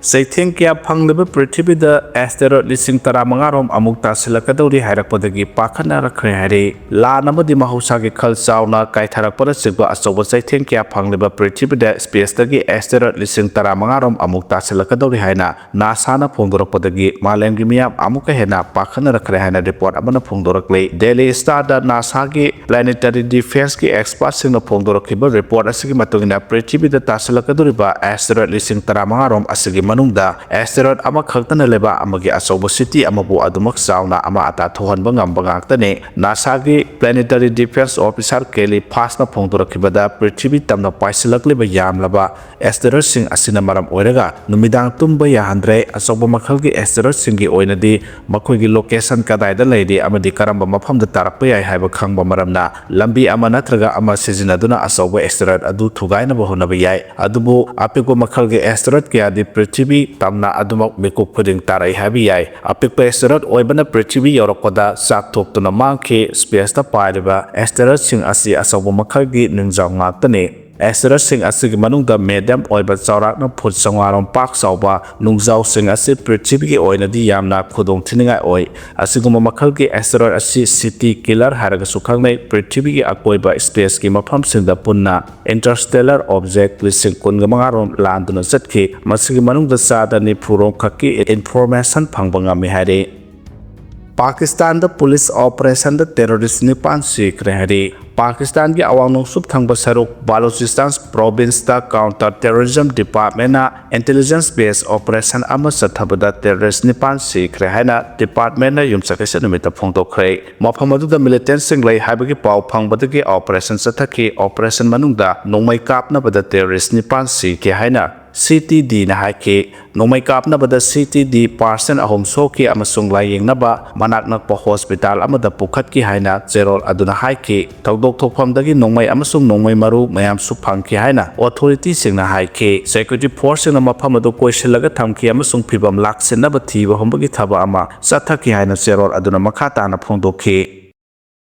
ꯆꯩꯊꯦꯡ ꯀꯌꯥ ꯐꯪꯂꯤꯕ ꯄ꯭ꯔꯤꯊꯤꯕꯤꯗ ꯑꯦꯁꯇꯦꯔꯣꯏꯗ ꯂꯤꯁꯤꯡ ꯇꯔꯥꯃꯉꯥ ꯔꯣꯝ ꯑꯃꯨꯛ ꯇꯥꯁꯤꯜꯂꯛꯀꯗꯧꯔꯤ ꯍꯥꯏꯔꯛꯄꯗꯒꯤ ꯄꯥꯈꯠꯅꯔꯛꯈ꯭ꯔꯦ ꯍꯥꯏꯔꯤ꯫ ꯂꯥꯟ ꯑꯃꯗꯤ ꯃꯍꯧꯁꯥꯒꯤ ꯈꯜ ꯆꯥꯎꯅ ꯀꯥꯏꯊꯔꯛꯄꯅꯆꯤꯡꯕ ꯑꯆꯧꯕ ꯆꯩꯊꯦꯡ ꯀꯌꯥ ꯐꯪꯂꯤꯕ ꯄ꯭ꯔꯤꯊꯤꯕꯤꯗ ꯁ꯭ꯄꯦꯁꯇꯒꯤ ꯑꯦꯁꯇꯦꯔꯣꯏꯗ ꯂꯤꯁꯤꯡ ꯇꯔꯥꯃꯉꯥ ꯔꯣꯝ ꯑꯃꯨꯛ ꯇꯥꯁꯤꯜꯂꯛꯀꯗꯧꯔꯤ ꯍꯥꯏꯅ ꯅꯥꯁꯥꯅ ꯐꯣꯡꯗꯣꯔꯛꯄꯗꯒꯤ ꯃꯥꯂꯦꯝꯒꯤ ꯃꯤꯌꯥꯝ ꯑꯃꯨꯛꯀ ꯍꯦꯟꯅ ꯄꯥꯈꯠꯅꯔꯛꯈ꯭ꯔꯦ ꯍꯥꯏꯅ ꯔꯤꯄꯣꯔꯠ ꯑꯃꯅ ꯐꯣꯡꯗꯣꯔꯛꯂꯤ꯫ ꯗꯦꯂꯤ ꯁ꯭ꯇꯥꯔꯗ ꯅꯥꯁꯥꯒꯤ ꯄ꯭ꯂꯦꯅꯦꯇꯔꯤ ꯗꯤꯐꯦꯟꯁꯀꯤ ꯑꯦꯛꯁꯄꯔꯠꯁꯤꯡꯅ ꯐꯣꯡꯗꯣꯔꯛꯈꯤꯕ ꯔꯤꯄꯣꯔꯠ ꯑꯁꯤꯒꯤ ꯃꯇꯨꯡ ꯏꯟꯅ, ꯄ꯭ꯔꯤꯊꯤꯕꯤꯗ ꯇꯥꯁꯤꯜꯂꯛꯀꯗꯧꯔꯤꯕ ꯑꯦꯁꯇꯦꯔꯣꯏꯗ ꯂꯤꯁꯤꯡ ꯇꯔꯥꯃꯉꯥ ꯔꯣꯝ ꯑꯁꯤꯒꯤ ꯃꯅꯨꯡꯗ ꯑꯦꯁꯇꯦꯔꯣꯏꯗ ꯑꯃꯈꯛꯇꯅ ꯂꯩꯕꯥꯛ ꯑꯃꯒꯤ ꯑꯆꯧꯕ ꯁꯤꯇꯤ ꯑꯃꯕꯨ ꯑꯗꯨꯃꯛ ꯆꯥꯎꯅ ꯑꯃꯥ ꯑꯇꯥ ꯊꯣꯛꯍꯟꯕ ꯉꯝꯕ ꯉꯥꯛꯇꯅꯤ꯫ ꯅꯥꯁꯥꯒꯤ ꯄ꯭ꯂꯦꯅꯦꯇꯔꯤ ꯗꯤꯐꯦꯟꯁ ꯑꯣꯐꯤꯁꯥꯔ ꯀꯦꯂꯤ ꯐꯥꯁꯅ ꯐꯣꯡꯗꯣꯔꯛꯈꯤꯕꯗ, ꯄ꯭ꯔꯤꯊꯤꯕꯤ ꯇꯝꯅ ꯄꯥꯏꯁꯤꯜꯂꯛꯂꯤꯕ ꯌꯥꯝꯂꯕ ꯑꯦꯁꯇꯦꯔꯣꯏꯗꯁꯤꯡ ꯑꯁꯤꯅ ꯃꯔꯝ ꯑꯣꯏꯔꯒ ꯅꯨꯃꯤꯗꯥꯡ ꯇꯨꯝꯕ ꯌꯥꯍꯟꯗ꯭ꯔꯦ꯫ ꯑꯆꯧꯕ ꯃꯈꯜꯒꯤ ꯑꯦꯁꯇꯦꯔꯣꯏꯗꯁꯤꯡꯒꯤ ꯑꯣꯏꯅꯗꯤ ꯃꯈꯣꯏꯒꯤ ꯂꯣꯀꯦꯁꯟ ꯀꯗꯥꯏꯗ ꯂꯩꯔꯤ ꯑꯃꯗꯤ ꯀꯔꯝꯕ ꯃꯐꯝꯗ ꯇꯥꯔꯛꯄ ꯌꯥꯏ ꯍꯥꯏꯕ ꯈꯪꯕ ꯃꯔꯝꯅ, ꯂꯝꯕꯤ ꯑꯃ ꯅꯠꯇ꯭ꯔꯒ ꯑꯃ ꯁꯤꯖꯤꯟꯅꯗꯨꯅ ꯑꯆꯧꯕ ꯑꯦꯁꯇꯦꯔꯣꯏꯗ ꯑꯗꯨ ꯊꯨꯒꯥꯏꯅꯕ ꯍꯣꯠꯅꯕ ꯌꯥꯏ꯫ ꯑꯗꯨꯕꯨ ꯑꯄꯤꯛꯄ ꯃꯈꯜꯒꯤ ꯑꯦꯁꯇꯦꯔꯣꯏꯗ ꯀꯌꯥꯗꯤ ꯄ꯭ꯔꯤꯊꯤꯕꯤ ꯄ꯭ꯔꯤꯊꯤꯕꯤ ꯇꯝꯅ ꯑꯗꯨꯃꯛ ꯃꯤꯀꯨꯞ ꯈꯨꯗꯤꯡ ꯇꯥꯔꯛꯏ ꯍꯥꯏꯕ ꯌꯥꯏ꯫ ꯑꯄꯤꯛꯄ ꯑꯦꯁꯇꯦꯔꯣꯏꯗ ꯑꯣꯏꯕꯅ ꯄ꯭ꯔꯤꯊꯤꯕꯤ ꯌꯧꯔꯛꯄꯗ ꯆꯥꯛ ꯊꯣꯛꯇꯨꯅ ꯃꯥꯡꯈꯤ꯫ ꯁ꯭ꯄꯦꯁꯇ ꯄꯥꯏꯔꯤꯕ ꯑꯦꯁꯇꯦꯔꯣꯏꯗꯁꯤꯡ ꯑꯁꯤ ꯑꯆꯧꯕ ꯃꯈꯜꯒꯤ ꯅꯨꯡꯖꯥꯎ ꯉꯥꯛꯇꯅꯤ꯫ ꯑꯦꯁꯇꯦꯔꯣꯏꯗꯁꯤꯡ ꯑꯁꯤꯒꯤ ꯃꯅꯨꯡꯗ ꯃꯦꯗꯤꯌꯝ ꯑꯣꯏꯕ, ꯆꯥꯎꯔꯥꯛꯅ ꯐꯨꯠ ꯆꯥꯝꯃꯉꯥ ꯔꯣꯝ ꯄꯥꯛ ꯆꯥꯎꯕ ꯅꯨꯡꯖꯥꯎꯁꯤꯡ ꯑꯁꯤ ꯄ꯭ꯔꯤꯊꯤꯕꯤꯒꯤ ꯑꯣꯏꯅꯗꯤ ꯌꯥꯝꯅ ꯈꯨꯗꯣꯡꯊꯤꯅꯤꯡꯉꯥꯏ ꯑꯣꯏ꯫ ꯑꯁꯤꯒꯨꯝꯕ ꯃꯈꯜꯒꯤ ꯑꯦꯁꯇꯦꯔꯣꯏꯗ ꯑꯁꯤ ꯁꯤꯇꯤ ꯀꯤꯂꯔ ꯍꯥꯏꯔꯒꯁꯨ ꯈꯪꯅꯩ꯫ ꯄ꯭ꯔꯤꯊꯤꯕꯤꯒꯤ ꯑꯀꯣꯏꯕ ꯁ꯭ꯄꯦꯁꯀꯤ ꯃꯐꯝꯁꯤꯡꯗ ꯄꯨꯟꯅ ꯏꯟꯇꯔꯁ꯭ꯇꯦꯂꯔ ꯑꯣꯕꯖꯦꯛ ꯂꯤꯁꯤꯡ ꯀꯨꯟꯒ ꯃꯉꯥ ꯔꯣꯝ ꯂꯥꯟꯗꯨꯅ ꯆꯠꯈꯤ꯫ ꯃꯁꯤꯒꯤ ꯃꯅꯨꯡꯗ ꯆꯥꯗ ꯅꯤꯐꯨ ꯔꯣꯝ ꯈꯛꯀꯤ ꯏꯟꯐꯣꯔꯃꯦꯁꯟ ꯐꯪꯕ ꯉꯝꯃꯤ ꯍꯥꯏꯔꯤ꯫ ꯄꯥꯀꯤꯁꯇꯥꯟꯗ ꯄꯨꯂꯤꯁ ꯑꯣꯄꯔꯦꯁꯟꯗ ꯇꯦꯔꯣꯔꯤꯁ꯭ꯠ ꯅꯤꯄꯥꯟ ꯁꯤꯈ꯭ꯔꯦ ꯍꯥꯏꯔꯤ꯫ ꯄꯥꯀꯤꯁꯇꯥꯟꯒꯤ ꯑꯋꯥꯡ ꯅꯣꯡꯆꯨꯞ ꯊꯪꯕ ꯁꯔꯨꯛ ꯕꯥꯂꯨꯆꯤꯁꯇꯥꯟ ꯄ꯭ꯔꯣꯚꯤꯟꯁꯇ ꯀꯥꯎꯟꯇꯔ ꯇꯦꯔꯣꯔꯤꯖꯝ ꯗꯤꯄꯥꯔꯠꯃꯦꯟꯅ ꯏꯟꯇꯦꯂꯤꯖꯦꯟꯁ ꯕꯦꯁ ꯑꯣꯄꯔꯦꯁꯟ ꯑꯃ ꯆꯠꯊꯕꯗ ꯇꯦꯔꯣꯔꯤꯁ꯭ꯠ ꯅꯤꯄꯥꯟ ꯁꯤꯈ꯭ꯔꯦ ꯍꯥꯏꯅ ꯗꯤꯄꯥꯔꯠꯃꯦꯟꯅ ꯌꯨꯝꯁꯀꯩꯁ ꯅꯨꯃꯤꯠꯇ ꯐꯣꯡꯗꯣꯛꯈ꯭ꯔꯦ꯫ ꯃꯐꯝ ꯑꯗꯨꯗ ꯃꯤꯂꯤꯇꯦꯟꯠꯁꯤꯡ ꯂꯩ ꯍꯥꯏꯕꯒꯤ ꯄꯥꯎ ꯐꯪꯕꯗꯒꯤ ꯑꯣꯄꯔꯦꯁꯟ ꯆꯠꯊꯈꯤ꯫ ꯑꯣꯄꯔꯦꯁꯟ ꯃꯅꯨꯡꯗ ꯅꯣꯡꯃꯩ ꯀꯥꯞꯅꯕꯗ ꯇꯦꯔꯣꯔꯤꯁ꯭ꯠ ꯅꯤꯄꯥꯟ ꯁꯤꯈꯤ ꯍꯥꯏꯅ ꯁꯤ ꯇꯤ ꯗꯤꯅ ꯍꯥꯏꯈꯤ꯫ ꯅꯣꯡꯃꯩ ꯀꯥꯞꯅꯕꯗ ꯁꯤ ꯇꯤ ꯗꯤ ꯄꯥꯔꯁꯟ ꯑꯍꯨꯝ ꯁꯣꯛꯈꯤ ꯑꯃꯁꯨꯡ ꯂꯥꯌꯦꯡꯅꯕ ꯃꯅꯥꯛ ꯅꯛꯄ ꯍꯣꯁꯄꯤꯇꯥꯜ ꯑꯃꯗ ꯄꯨꯈꯠꯈꯤ ꯍꯥꯏꯅ ꯆꯦꯔꯣꯜ ꯑꯗꯨꯅ ꯍꯥꯏꯈꯤ꯫ ꯊꯧꯗꯣꯛ ꯊꯣꯛꯐꯝꯗꯒꯤ ꯅꯣꯡꯃꯩ ꯑꯃꯁꯨꯡ ꯅꯣꯡꯃꯩ ꯃꯔꯨ ꯃꯌꯥꯝꯁꯨ ꯐꯪꯈꯤ ꯍꯥꯏꯅ ꯑꯣꯊꯣꯔꯤꯇꯤꯁꯤꯡꯅ ꯍꯥꯏꯈꯤ꯫ ꯁꯦꯀ꯭ꯌꯨꯔꯤꯇꯤ ꯐꯣꯔꯁꯁꯤꯡꯅ ꯃꯐꯝ ꯑꯗꯨ ꯀꯣꯏꯁꯤꯜꯂꯒ ꯊꯝꯈꯤ ꯑꯃꯁꯨꯡ ꯐꯤꯚꯝ ꯂꯥꯛꯁꯤꯟꯅꯕ ꯊꯤꯕ ꯍꯨꯝꯕꯒꯤ ꯊꯕꯛ ꯑꯃ ꯆꯠꯊꯈꯤ ꯍꯥꯏꯅ ꯆꯦꯔꯣꯜ ꯑꯗꯨꯅ ꯃꯈꯥ ꯇꯥꯅ ꯐꯣꯡꯗꯣꯛꯈꯤ꯫